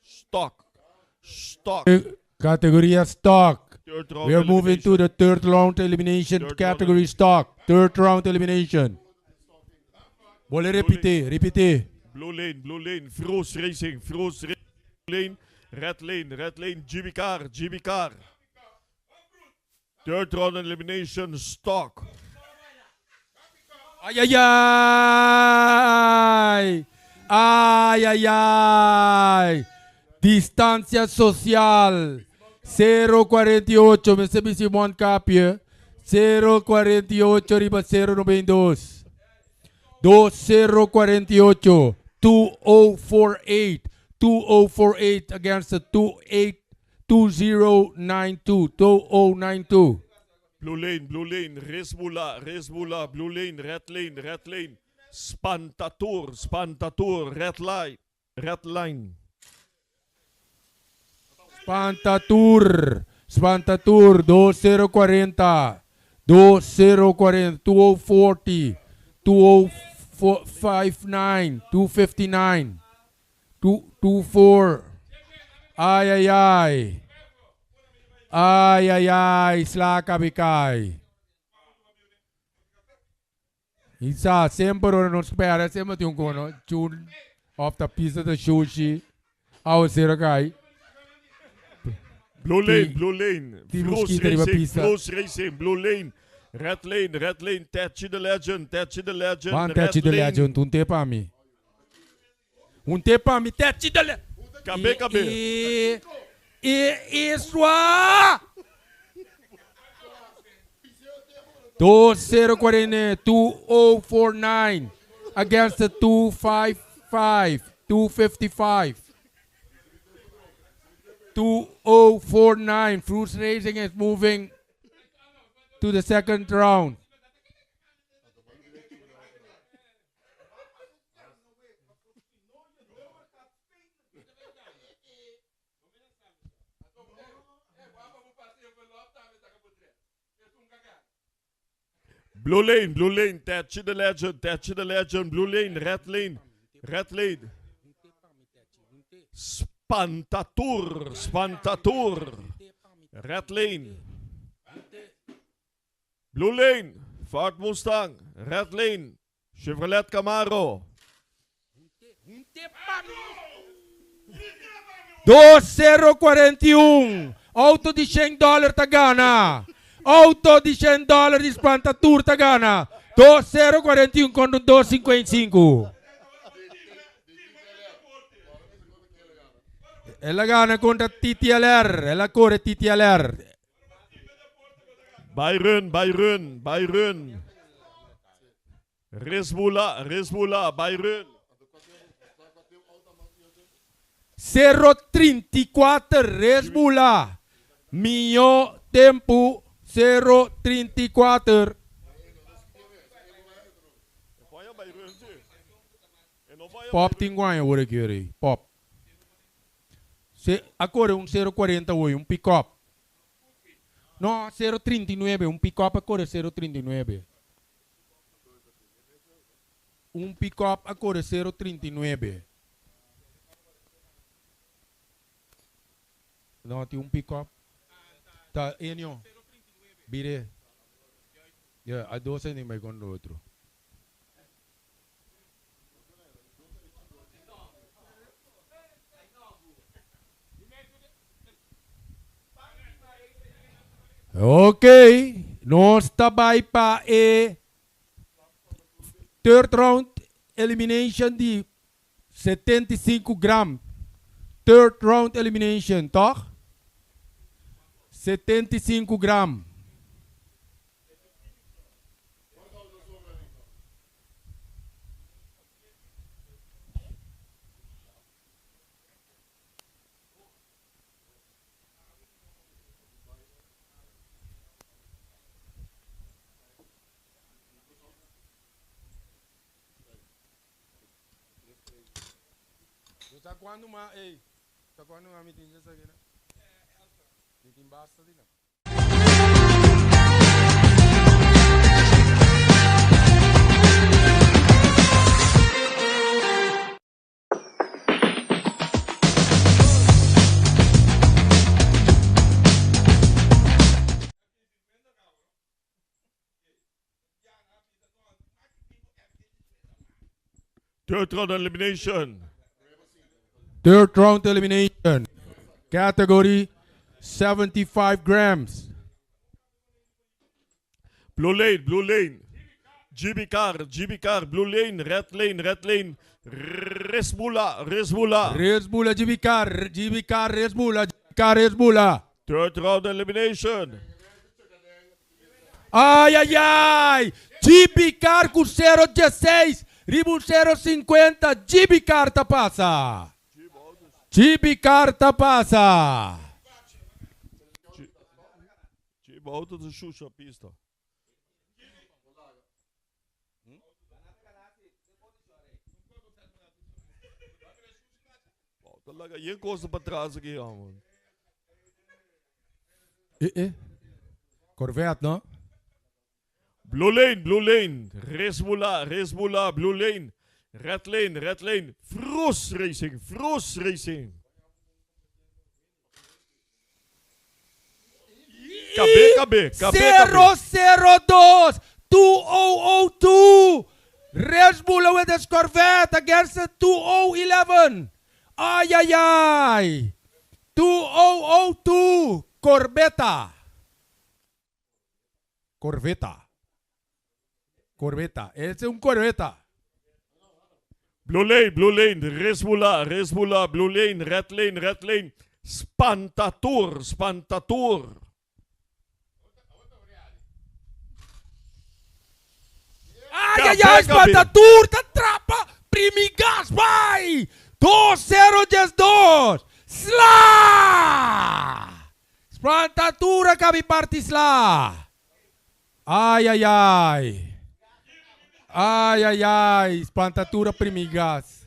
Stock, stock. Categoria stock. Third round We are moving to elimination. the third round elimination Third round category stock. Third round elimination. Bolbe ripiti, ripiti. Blue lane, blue lane, Froos Racing, Froos Racing, lane, red lane, red lane, GB Car, GB Car. Third round elimination stock. Ay ay ay! Ay ay ay! Distansia sosial. 048, mester bisti mondkapje. 048 riba 092. 2048, 2048, 2048 against the 28, 2092, 2092. Blue lane, blue lane, Risbula, Risbula, blue lane, red lane, red lane. Spantatur, Spantatur, red line, red line. Spantatur, Spantatur, 2040, 2040, 2040, 2059, 259, 224. Ay, ay, ay. Ay, ay, ay, sla kabikai. Isa, semper ora nos spera, semper tin un kono, chun, of ta pista ta shushi, awa sera kai. Blue lane, blue lane. Ti Vroos mosquito riba Racing, pista. Vroos Racing, blue lane. Red lane, red lane, Tetchy the Legend, Tetchy the Legend. Van red Tetchy the lane. Legend, un te pa mi. Un te pa mi, Tetchy the Legend. KB, KB. E, e, e, swa! 2049, 2049 against the 255, 255. 2049, Fruits Racing is moving to the second round. Blue lane, blue lane, Tetchy the Legend, Tetchy the Legend, blue lane, red lane, red lane. Spantatur, Spantatur. Red lane. Blue lane, Ford Mustang, red lane, Chevrolet Camaro. 2041. Auto di 100 dollar ta gana. Auto di 100 dollar di Spantatur ta gana. 2041 contro 255. E la gana contro TTLR. E la corre TTLR. Byron, Byron, Byron. Risbula, Risbula, Byron. 034 Resbula. Mio tempo 034. Pop tinguanha ora aqui, Pop. Se, agora um 048, um pick-up. No, 039, un pick-up a core 039. Un pick-up a core 039. No, tin un pick-up. Ta Enio. Bire. Ja, a dos ni mai con otro. Ok, nos ta bai pa e third round elimination di 75 gram. Third round elimination, toch? 75 gram. Sa quando ma, ei, sa quando ma mi tinge sa gina? Mi tin basta di na. Third round elimination. Third round elimination. Category 75 grams. Blue lane, blue lane. GB car, GB car, blue lane, red lane, red lane. Resbula, Resbula. Resbula, GB car, GB car, Resbula, GB car, Resbula. Third round elimination. Ai, ai, ai! GB car ku 016, riba 050, GB car ta pasa. GB car ta pasa. GB auto de Xuxa pista. Laga yen kosa pa tras aki, man. Eh, eh. Corvette, no? Blue lane, blue lane. Resbula, Resbula, blue lane. Red lane, red lane. Frost Racing, Frost Racing. KB, KB, KB, KB. 002 2002. Resbula with his Corvette against the 2011. Ay, ay, ay. 2002. Corbeta. Corveta. Corveta. Ese es un Corveta. Blue lane, blue lane. Resbula, Resbula, blue lane, red lane, red lane. Spantatur, Spantatur. Ay, ay, ay, Spantatur, ta trapa. Primigas, vai. 2-0-2. Sla! Spantatura cabi parti sla. Ay, ay, ay. Ay, ay, ay. Spantatura primigas.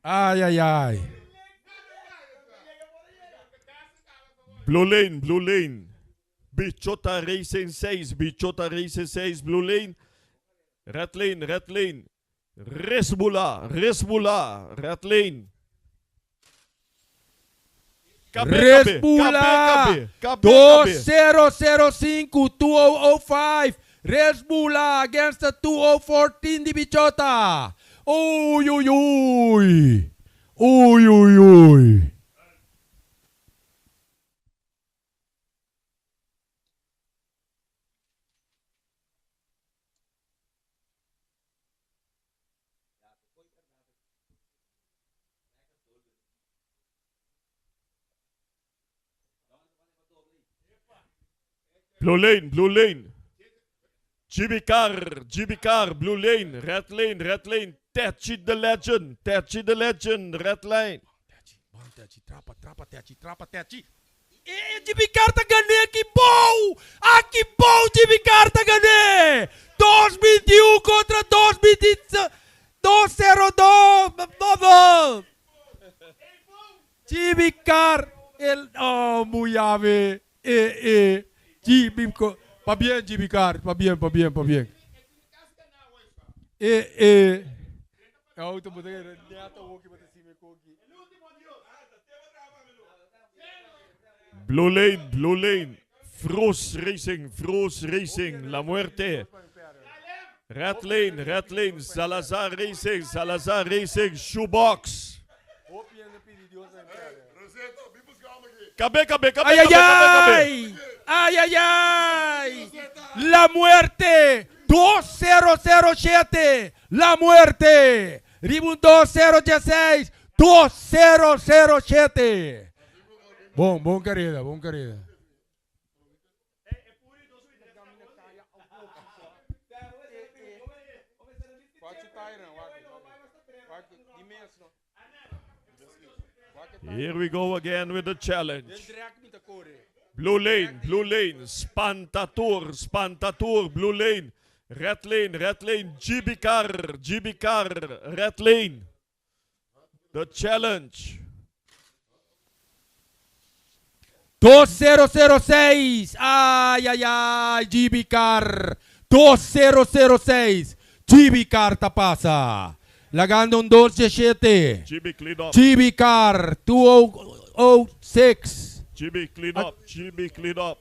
Ay, ay, ay. Blue lane, blue lane. Bichota Racing 6, Bichota Racing 6, blue lane. Red lane, red lane. Resbula, Resbula, red lane. KB, Resbula. KB, KB, KB, 2005 2005. Resbula against the 2014 di Bichota. Uy, uy, uy. Uy, uy, uy. Blue lane, blue lane. GB Car, GB Car, blue lane, red lane, red lane. Techi the legend, Techi the legend, red lane. Techi, bom, Techi, trapa, trapa, Techi, trapa, Techi. E GB Car ta gana, que bom! Ah, que bom, GB Car ta gana! 2-21 contra 2-22, 2-0-2, GB Car, el, oh, muyave, eh, eh, GB, pa bien, GB Car, pa bien, pa bien, pa bien. Eh, eh. Auto, Blue lane, blue lane. Froos Racing, Froos Racing, La Muerte. Red lane, red lane. Salazar Racing, Salazar Racing, Shoebox. KB, KB, KB, ¡Ay, ay, KB, KB, KB. ay! ¡Ay, ay, ay! La muerte! 2007! La muerte! Ribun 2016! 2007! Bom, bom carrera, bom carrera. Here we go again with the challenge. Blue lane, blue lane, Spantatur, Spantatur, blue lane, red lane, red lane, GB Car, GB Car, red lane. The challenge. 2006. Ay, ay, ay. GB Car. 2006. GB Car ta pasa. Lagando un 2-7. GB clean up, GB Car 2006. GB clean up, GB clean up.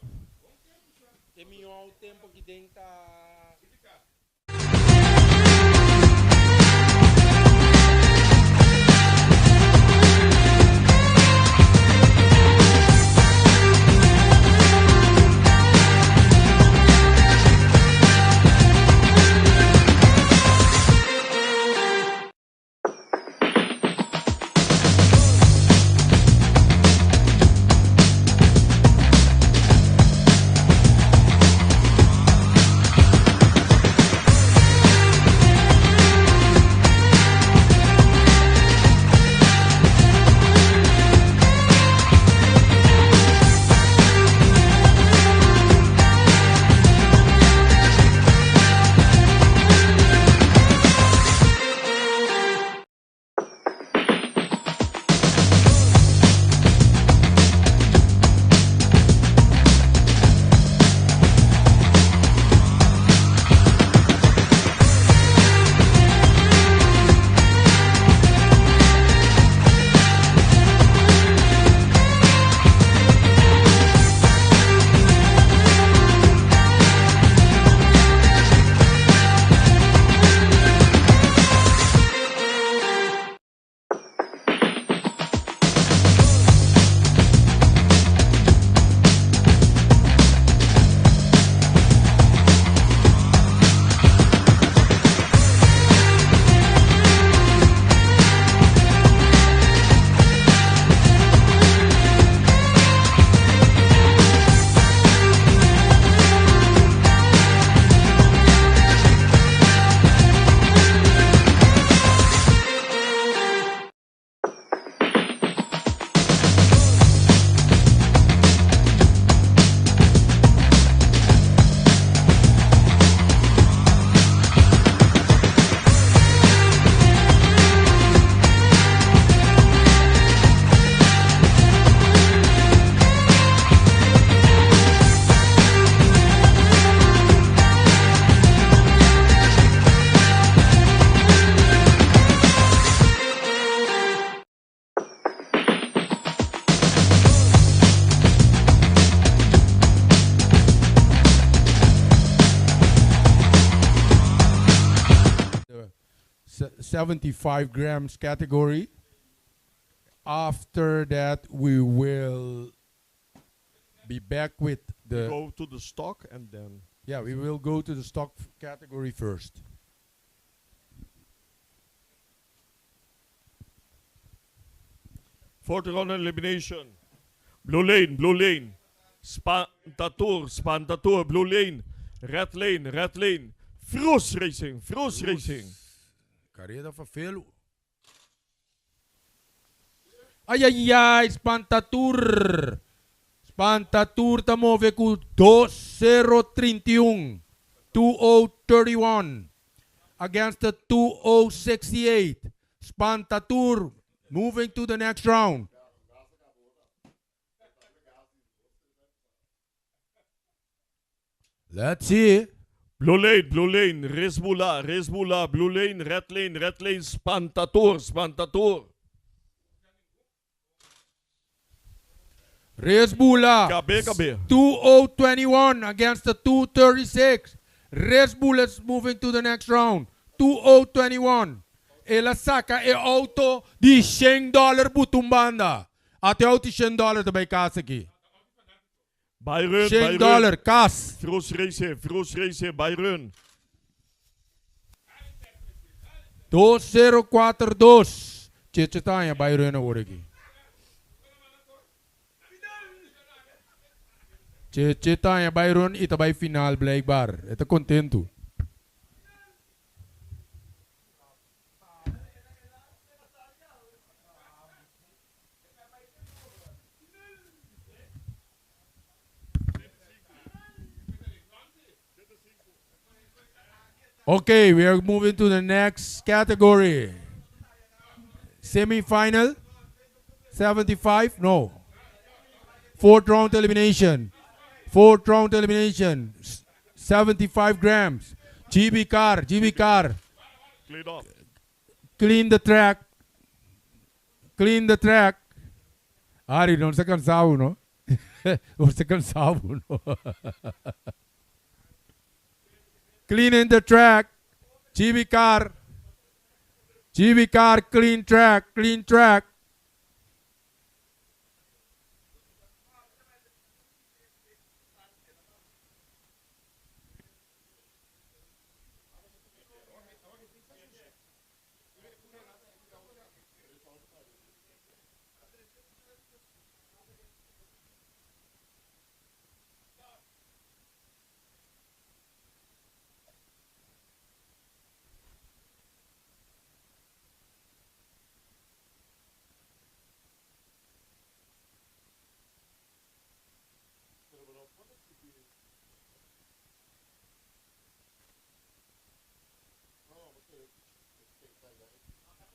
75 grams category. After that, we will be back with the. Go to the stock and then. Yeah, we will go to the stock category first. Fourth round elimination. Blue lane, blue lane. Spantatur, Spantatur, blue lane. Red lane, red lane. Froos Racing, Froos Racing. Carrera Fafelo. Ai, ai, ai, Spantatur. Spantatur ta move ku 2031. 2031. Against the 2068. Spantatur moving to the next round. Let's see. Blue lane, blue lane. Risbula, Risbula, blue lane, red lane, red lane. Spantatur, Spantatur. Resbula. KB, KB. 2021 against the 236. Resbula is moving to the next round. 2021. El a saka e auto di 100 dollar butumbanda. Ate auto 100 dollar tambe kas aki. Byron, 100 Byron. dollar, kas. Froos Racing, Froos Racing, Byron. 2042. Tje tanya Byron awor aki. Tje tanya Byron e ta bai final blijkbaar. E ta kontentu. Okay, we are moving to the next category. Semi-final, 75, no. Fourth round elimination. Fourth round elimination, 75 grams. GB car, GB car. Clean up. Clean the track. Clean the track. Ari, no ta kansá, no? No ta kansá, no? Cleaning the track. GB car. GB car, clean track, clean track.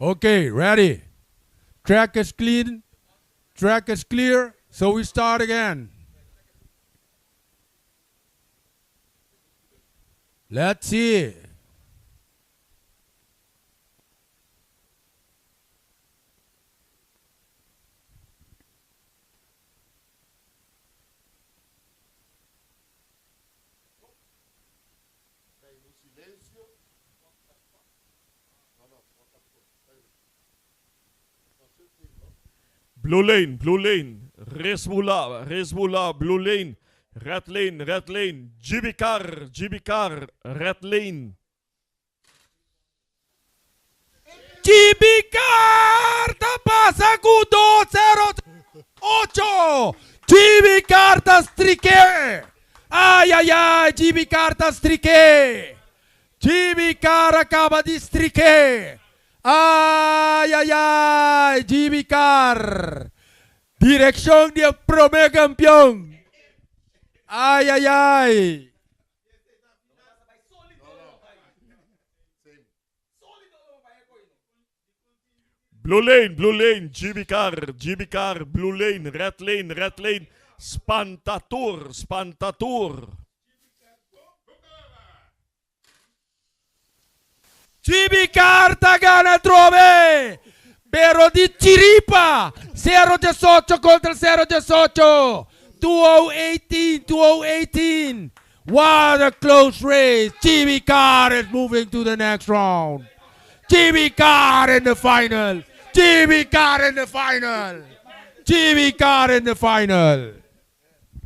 Okay, ready. Track is clean. Track is clear. So we start again. Let's see. Blue lane, blue lane. Resmula, Resmula, blue lane. Red lane, red lane. GB car, GB car, red lane. GB Carta pasa ku 208. GB Carta strike. Ai, ai, ai, GB Carta strike. GB Car a kaba di strike. Ai, ai, ai, GB Car. Direkshon di promé kampeon. Ai, ai, ai. Blue lane, blue lane, GB car, GB car, blue lane, red lane, red lane. Spantatur, Spantatur. GB Carta gana trove! Pero di chiripa! 0-18 kontra 0-18! 2018, 2018! What a close race! GB Car is moving to the next round. Jimmy Carr in the final. Jimmy Carr in the final. Jimmy Carr in the final.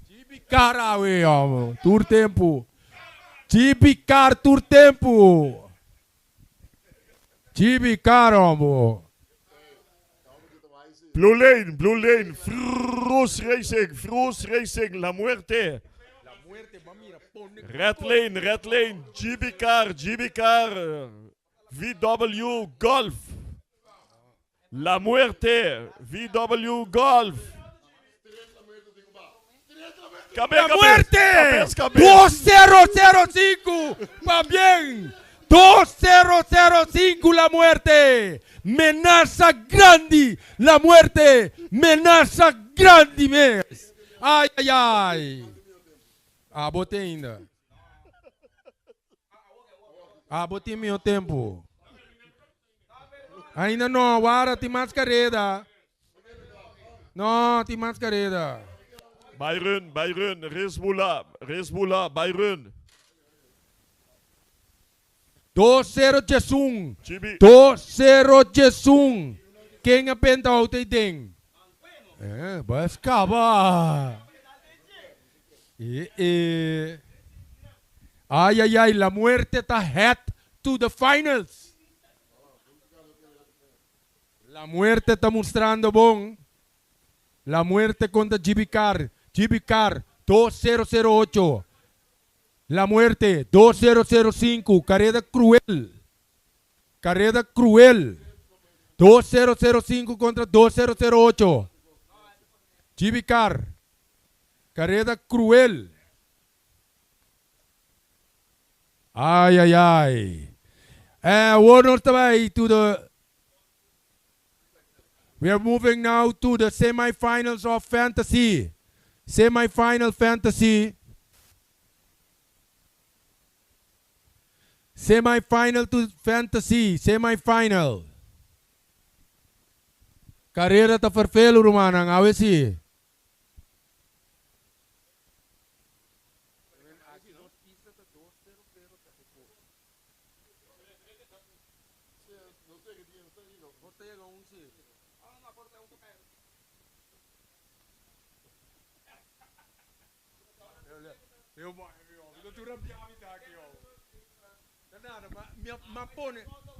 Jimmy Carr awe, homo. Tur tempo. Jimmy Carr tur tempo. Jimmy Carr, homo. Blue Lane, Blue Lane, Froos Racing, Froos Racing, La Muerte. Red Lane, Red Lane, GB Car, GB Car, VW Golf. La Muerte, VW Golf. Cabe, La cabe, muerte! Cabez, cabez. 2005! ¡Va bien! 2005 la muerte! Menaza grande! La muerte! Menaza grande mes! Ai, ai, ai! Ah, botei ainda. Ah, botei meu tempo. Ainda não, agora tem mais carreira. Não, tem mais carreira. Byron, Byron, Resbula, Resbula, Byron. 2-0 GB. 2-0 Quem apenta o tem? É, vai escapar. E, e. Ai, ai, ai, la muerte está head to the finals. La muerte está mostrando bom. La muerte contra GB Carr. GB Carr, 2008. La muerte, 2005. Carrera cruel. Carrera cruel. 2005 contra 2008. GB Carr. Carrera cruel. Ai, ai, ai. One way to the. We are moving now to the semifinals of fantasy. Semifinal fantasy. Semifinal to fantasy. Semifinal. Carrera ta vervelen, Romana. A ver si.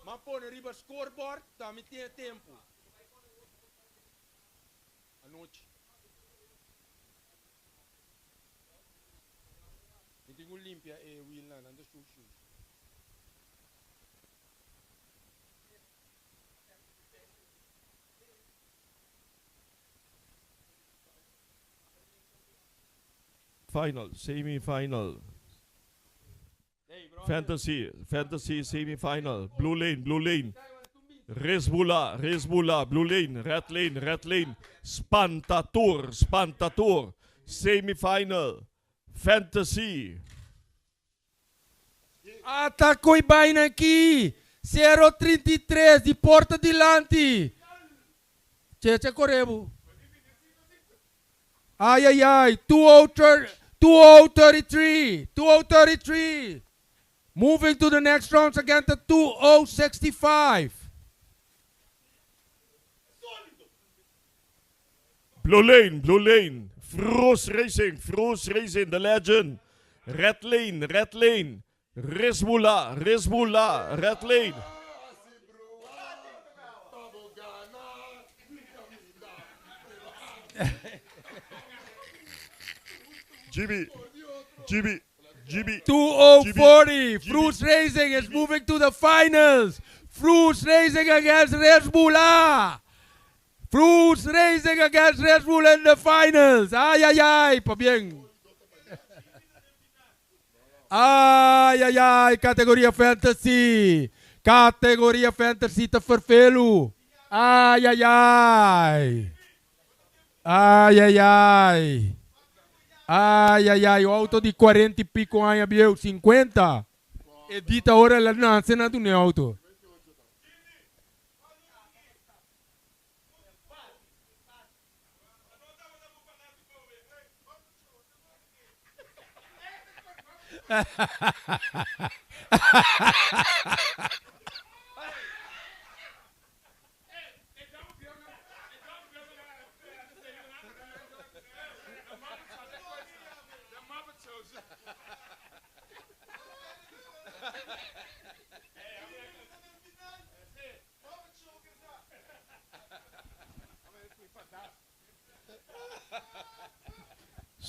Ma pone riba scoreboard, dá-me tempo. Anochi. Mi tin ku limpia e wheel nan, anda shu shu. Final, semi-final. Fantasy, fantasy semi-final. Blue lane, blue lane. Resbula, Resbula, blue lane, red lane, red lane. Spantatur, Spantatur. Semi-final. Fantasy. Atacou e baina aqui. 033 de porta dilante. Tchê, tchê, correbo. Ai, ai, ai. 2033. 2033. Moving to the next round against the 2065. Blue lane, blue lane. Froos Racing, Froos Racing, the legend. Red lane, red lane. Resbula, Resbula, red lane. Jimmy, Jimmy, Jimmy. 2040. Fruits Racing is moving to the finals. Fruits Racing against Resbula. Fruits Racing against Red Bull in the finals. Ay, ay, ay. Pa bien. Ay, ay, ay. Categoria Fantasy. Categoria Fantasy te vervelo. Ay, ay, ay. Ai, ai, ai. Ai, ai, ai. O auto di 40 e pico anos, meu. 50. Edita ora lá na cena do auto.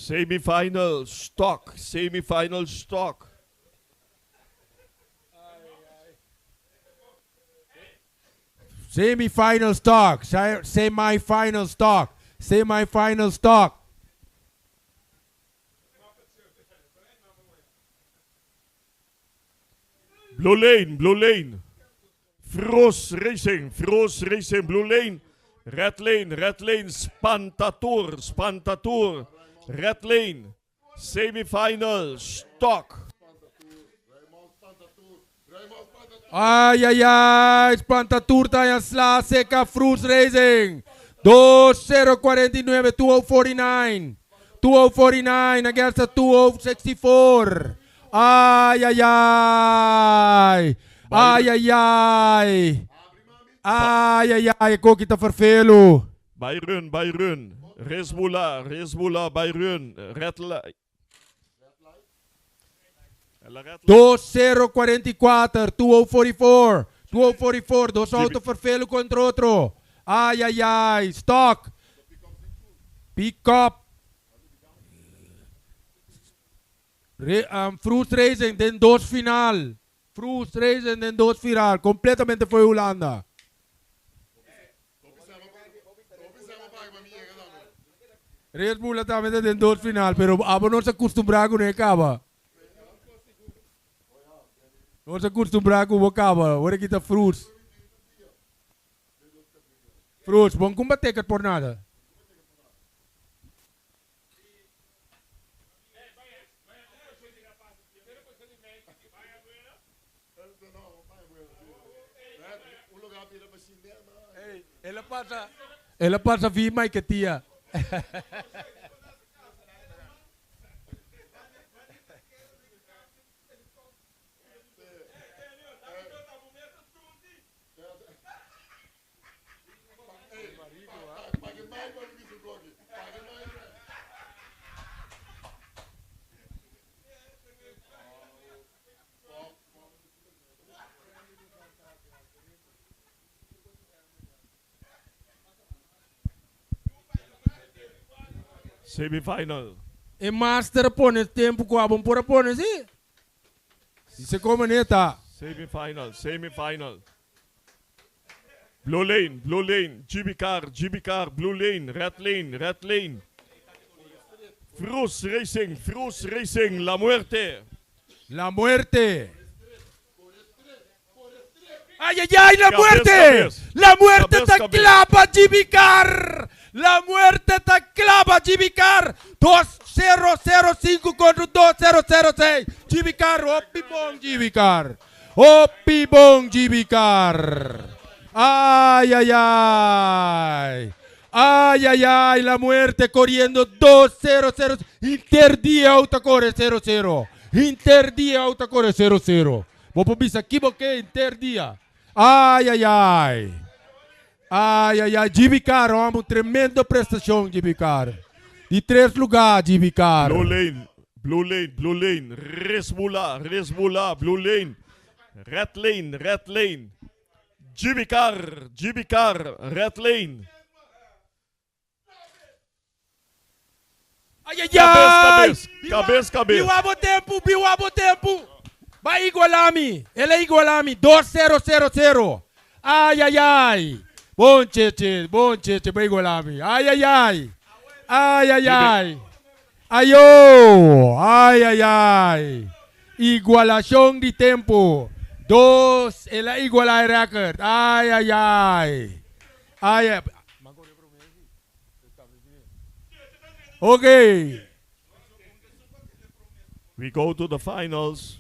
Semifinal stock, semifinal stock. Semi-final stock. Semi-final stock. Semi-final stock. Blue Lane, Blue Lane. Froos Racing, Froos Racing, Blue Lane. Red Lane, Red Lane, Spantatur, Spantatur. Red Lane, semifinal, stock. Ay, ay, ay. Spantatur ta sla seca Fruits Racing. 2-0-49, 2049. 2049 against the 2064. Ay, ay, ay. Ay, ay, ay. Ay, ay, ay. Koki ta vervelo. Byron, Byron. Resbula, Resbula, Byron. Red Light. Red Light. 2-0-44, 2044. 2044, dos auto vervelo contra otro. Ay, ay, ay. Stock. Pick up. Fruits Racing den dos final. Fruits Racing den dos final. Completamente foi Hulanda. Red Bull tambe den dos final, pero abo no se acostumbra con el caba. No se acostumbra con o caba. Ahora quita Fruits. Fruits, bom combate por nada. Ela passa, ela passa via Mike tia. Semifinal. E master pone tempo com a bom por pone, sim? Se come neta. Semifinal, semifinal. Blue lane, blue lane, GB car, GB car, blue lane, red lane, red lane. Froos Racing, Froos Racing, La Muerte. La muerte. ¡Ay, ay, ay! ¡La Cabeza, muerte! cabeza. ¡La muerte Cabeza, te cabeza. clava, Jimmy Carr! ¡La muerte te clava, Jimmy Carr! 2-0-0-5 contra 2-0-0-6. Jimmy Carr, opibón, Jimmy Carr. Opibón, Jimmy Carr. ¡Ay, ay, ay! ¡Ay, ay, ay! La muerte corriendo 2-0-0. Interdía Autocore 0-0. Interdía Autocore 0-0. Vos bisa equivoqué, Interdía. ¡Ay, ay, ay! Ay, ay, ay. Jimmy Carr, vamos, tremenda prestación, Jimmy Carr. De tres lugar, Jimmy Carr. Blue lane, blue lane, blue lane. Resbula, Resbula, blue lane. Red lane, red lane. Jimmy Carr, Jimmy Carr, red lane. Ay, ay, Cabeza, ay! cabeza, cabeza, cabeza. Biwabo tempo, biwabo tempo. Vai igualar-me. Ele é igualar-me. 2-0-0-0. Ai, ai, ai. Bom, Tchê, bom, Tchê, vai igualar-me. Ai, ai, ai. Ai, ai, ai. Ayo. Ai, ai, ai. Igualação de tempo. Dos, ele é igualar record. Ai, ai, ai. Ai, ai. Ok. We go to the finals.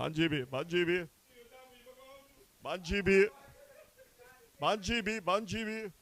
Ban GB, ban GB. Ban GB. Ban GB, ban GB.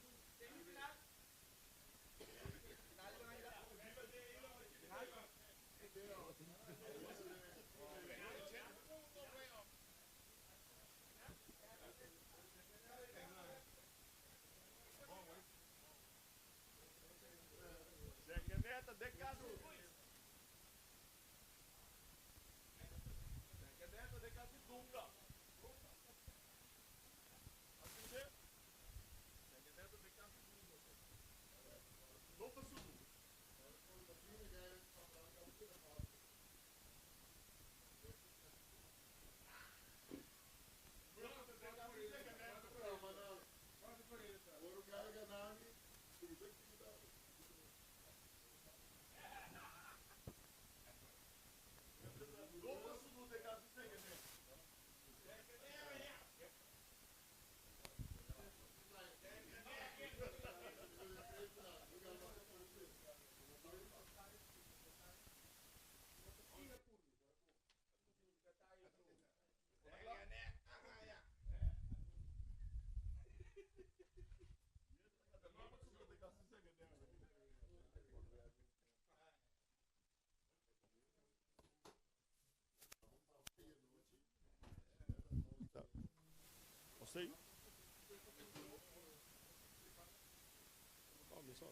Sei. Oh, mi sa.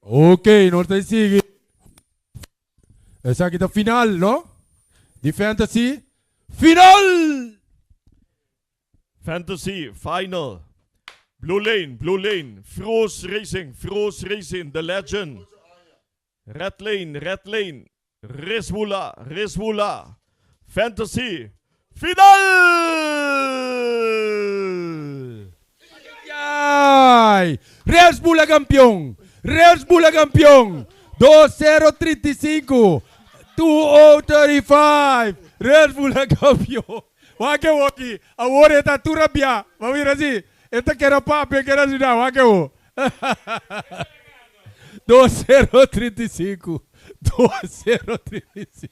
Ok, nos ta sigui. Esaki ta final, no? Di Fantasy. Final! Fantasy Final. Blue Lane, Blue Lane. Froos Racing, Froos Racing, The Legend. Red Lane, Red Lane. Resbula, Resbula. Fantasy. Final! Ay! Resbula campeón! Resbula campeón! 2-0-35. 2-0-35. Resbula campeón. Wak e woki. Awor e ta tur rabia. Bo mira si. E ta kere papia, e kere asina. Wak e wo. 2-0-35. 2-0-35.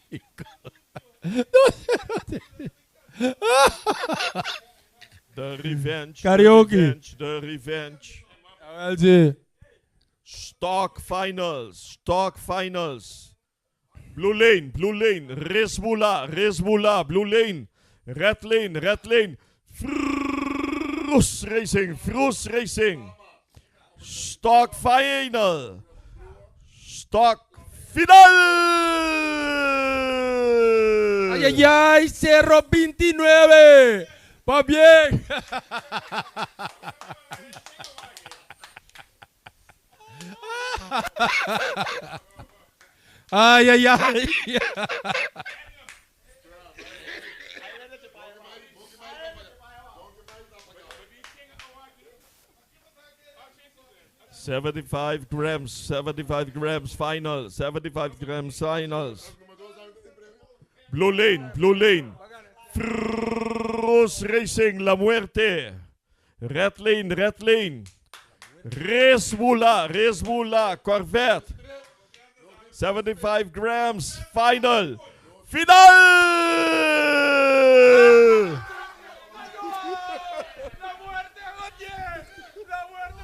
2-0-35. The revenge. Karaoke. The revenge. The revenge. Jawel, si. Stock finals. Stock finals. Blue lane, blue lane. Resbula, Resbula, blue lane. Red lane, red lane. Froos Racing, Froos Racing. Stock final. Stock final! Ay, ay, ay, Cerro 29. Va bien. Ay, ay, ay. 75 grams, 75 grams final, 75 grams finals. Blue lane, blue lane. Froos Racing, La Muerte. Red lane, red lane. Resbula, Resbula, Corvette. 75 grams, final. Final! La muerte La muerte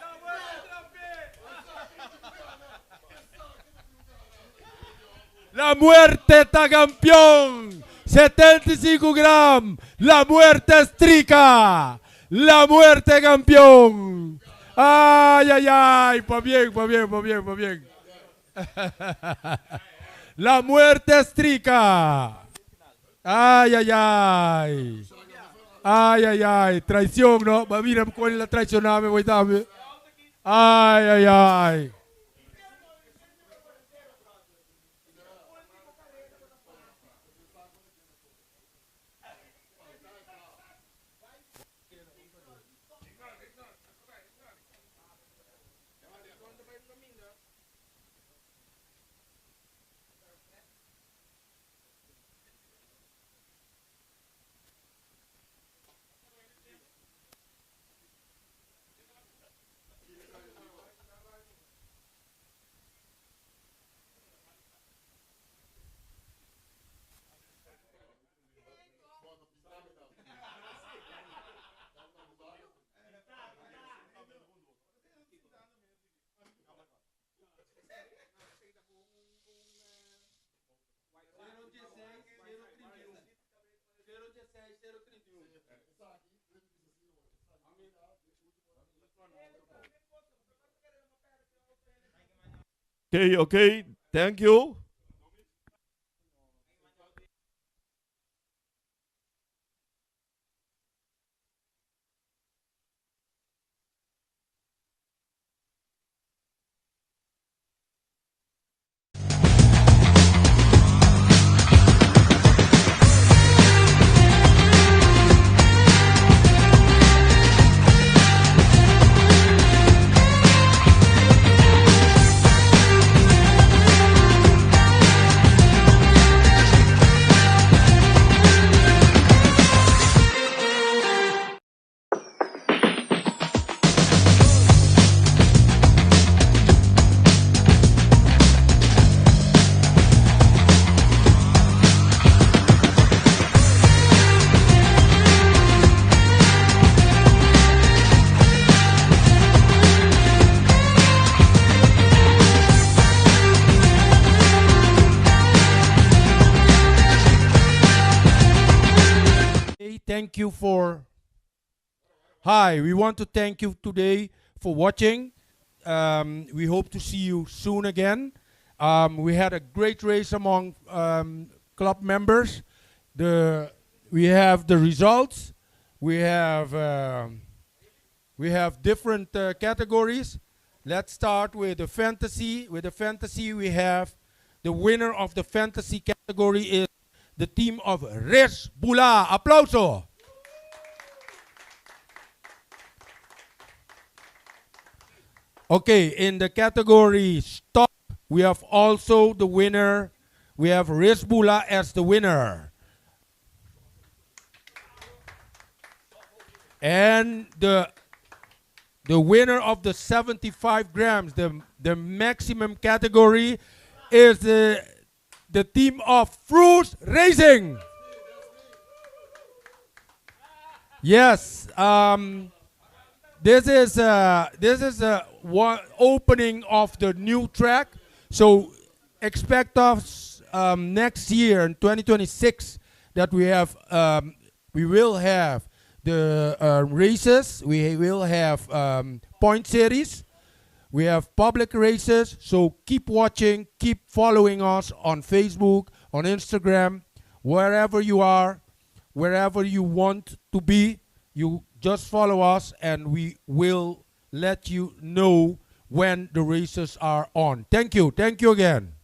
La muerte La muerte ta campeón. 75 gram. La muerte estrica. La muerte campeón. Ay, ay, ay. Pa bien, pa bien, pa bien, pa bien. La muerte estrica. Ay, ay, ay. Ai, ai, ai. Traishon, no? Ma mira kon el a traishoná mi, boy tambe. Ai, ai, ai. Okay, thank you. Hey, thank you for. Hi, we want to thank you today for watching. We hope to see you soon again. We had a great race among club members. We have the results. We have different categories. Let's start with the fantasy. With the fantasy, we have the winner of the fantasy category is the team of Res Bula. Aplauso. Okay, in the category stock, we have also the winner. We have Rizbula as the winner. And the winner of the 75 grams, the maximum category, is the team of Fruits Racing. Yes, this is a one opening of the new track. So expect us next year in 2026 that we will have the races. We will have point series. We have public races. So keep watching, keep following us on Facebook, on Instagram, wherever you are, wherever you want to be. You just follow us and we will let you know when the races are on. Thank you. Thank you again.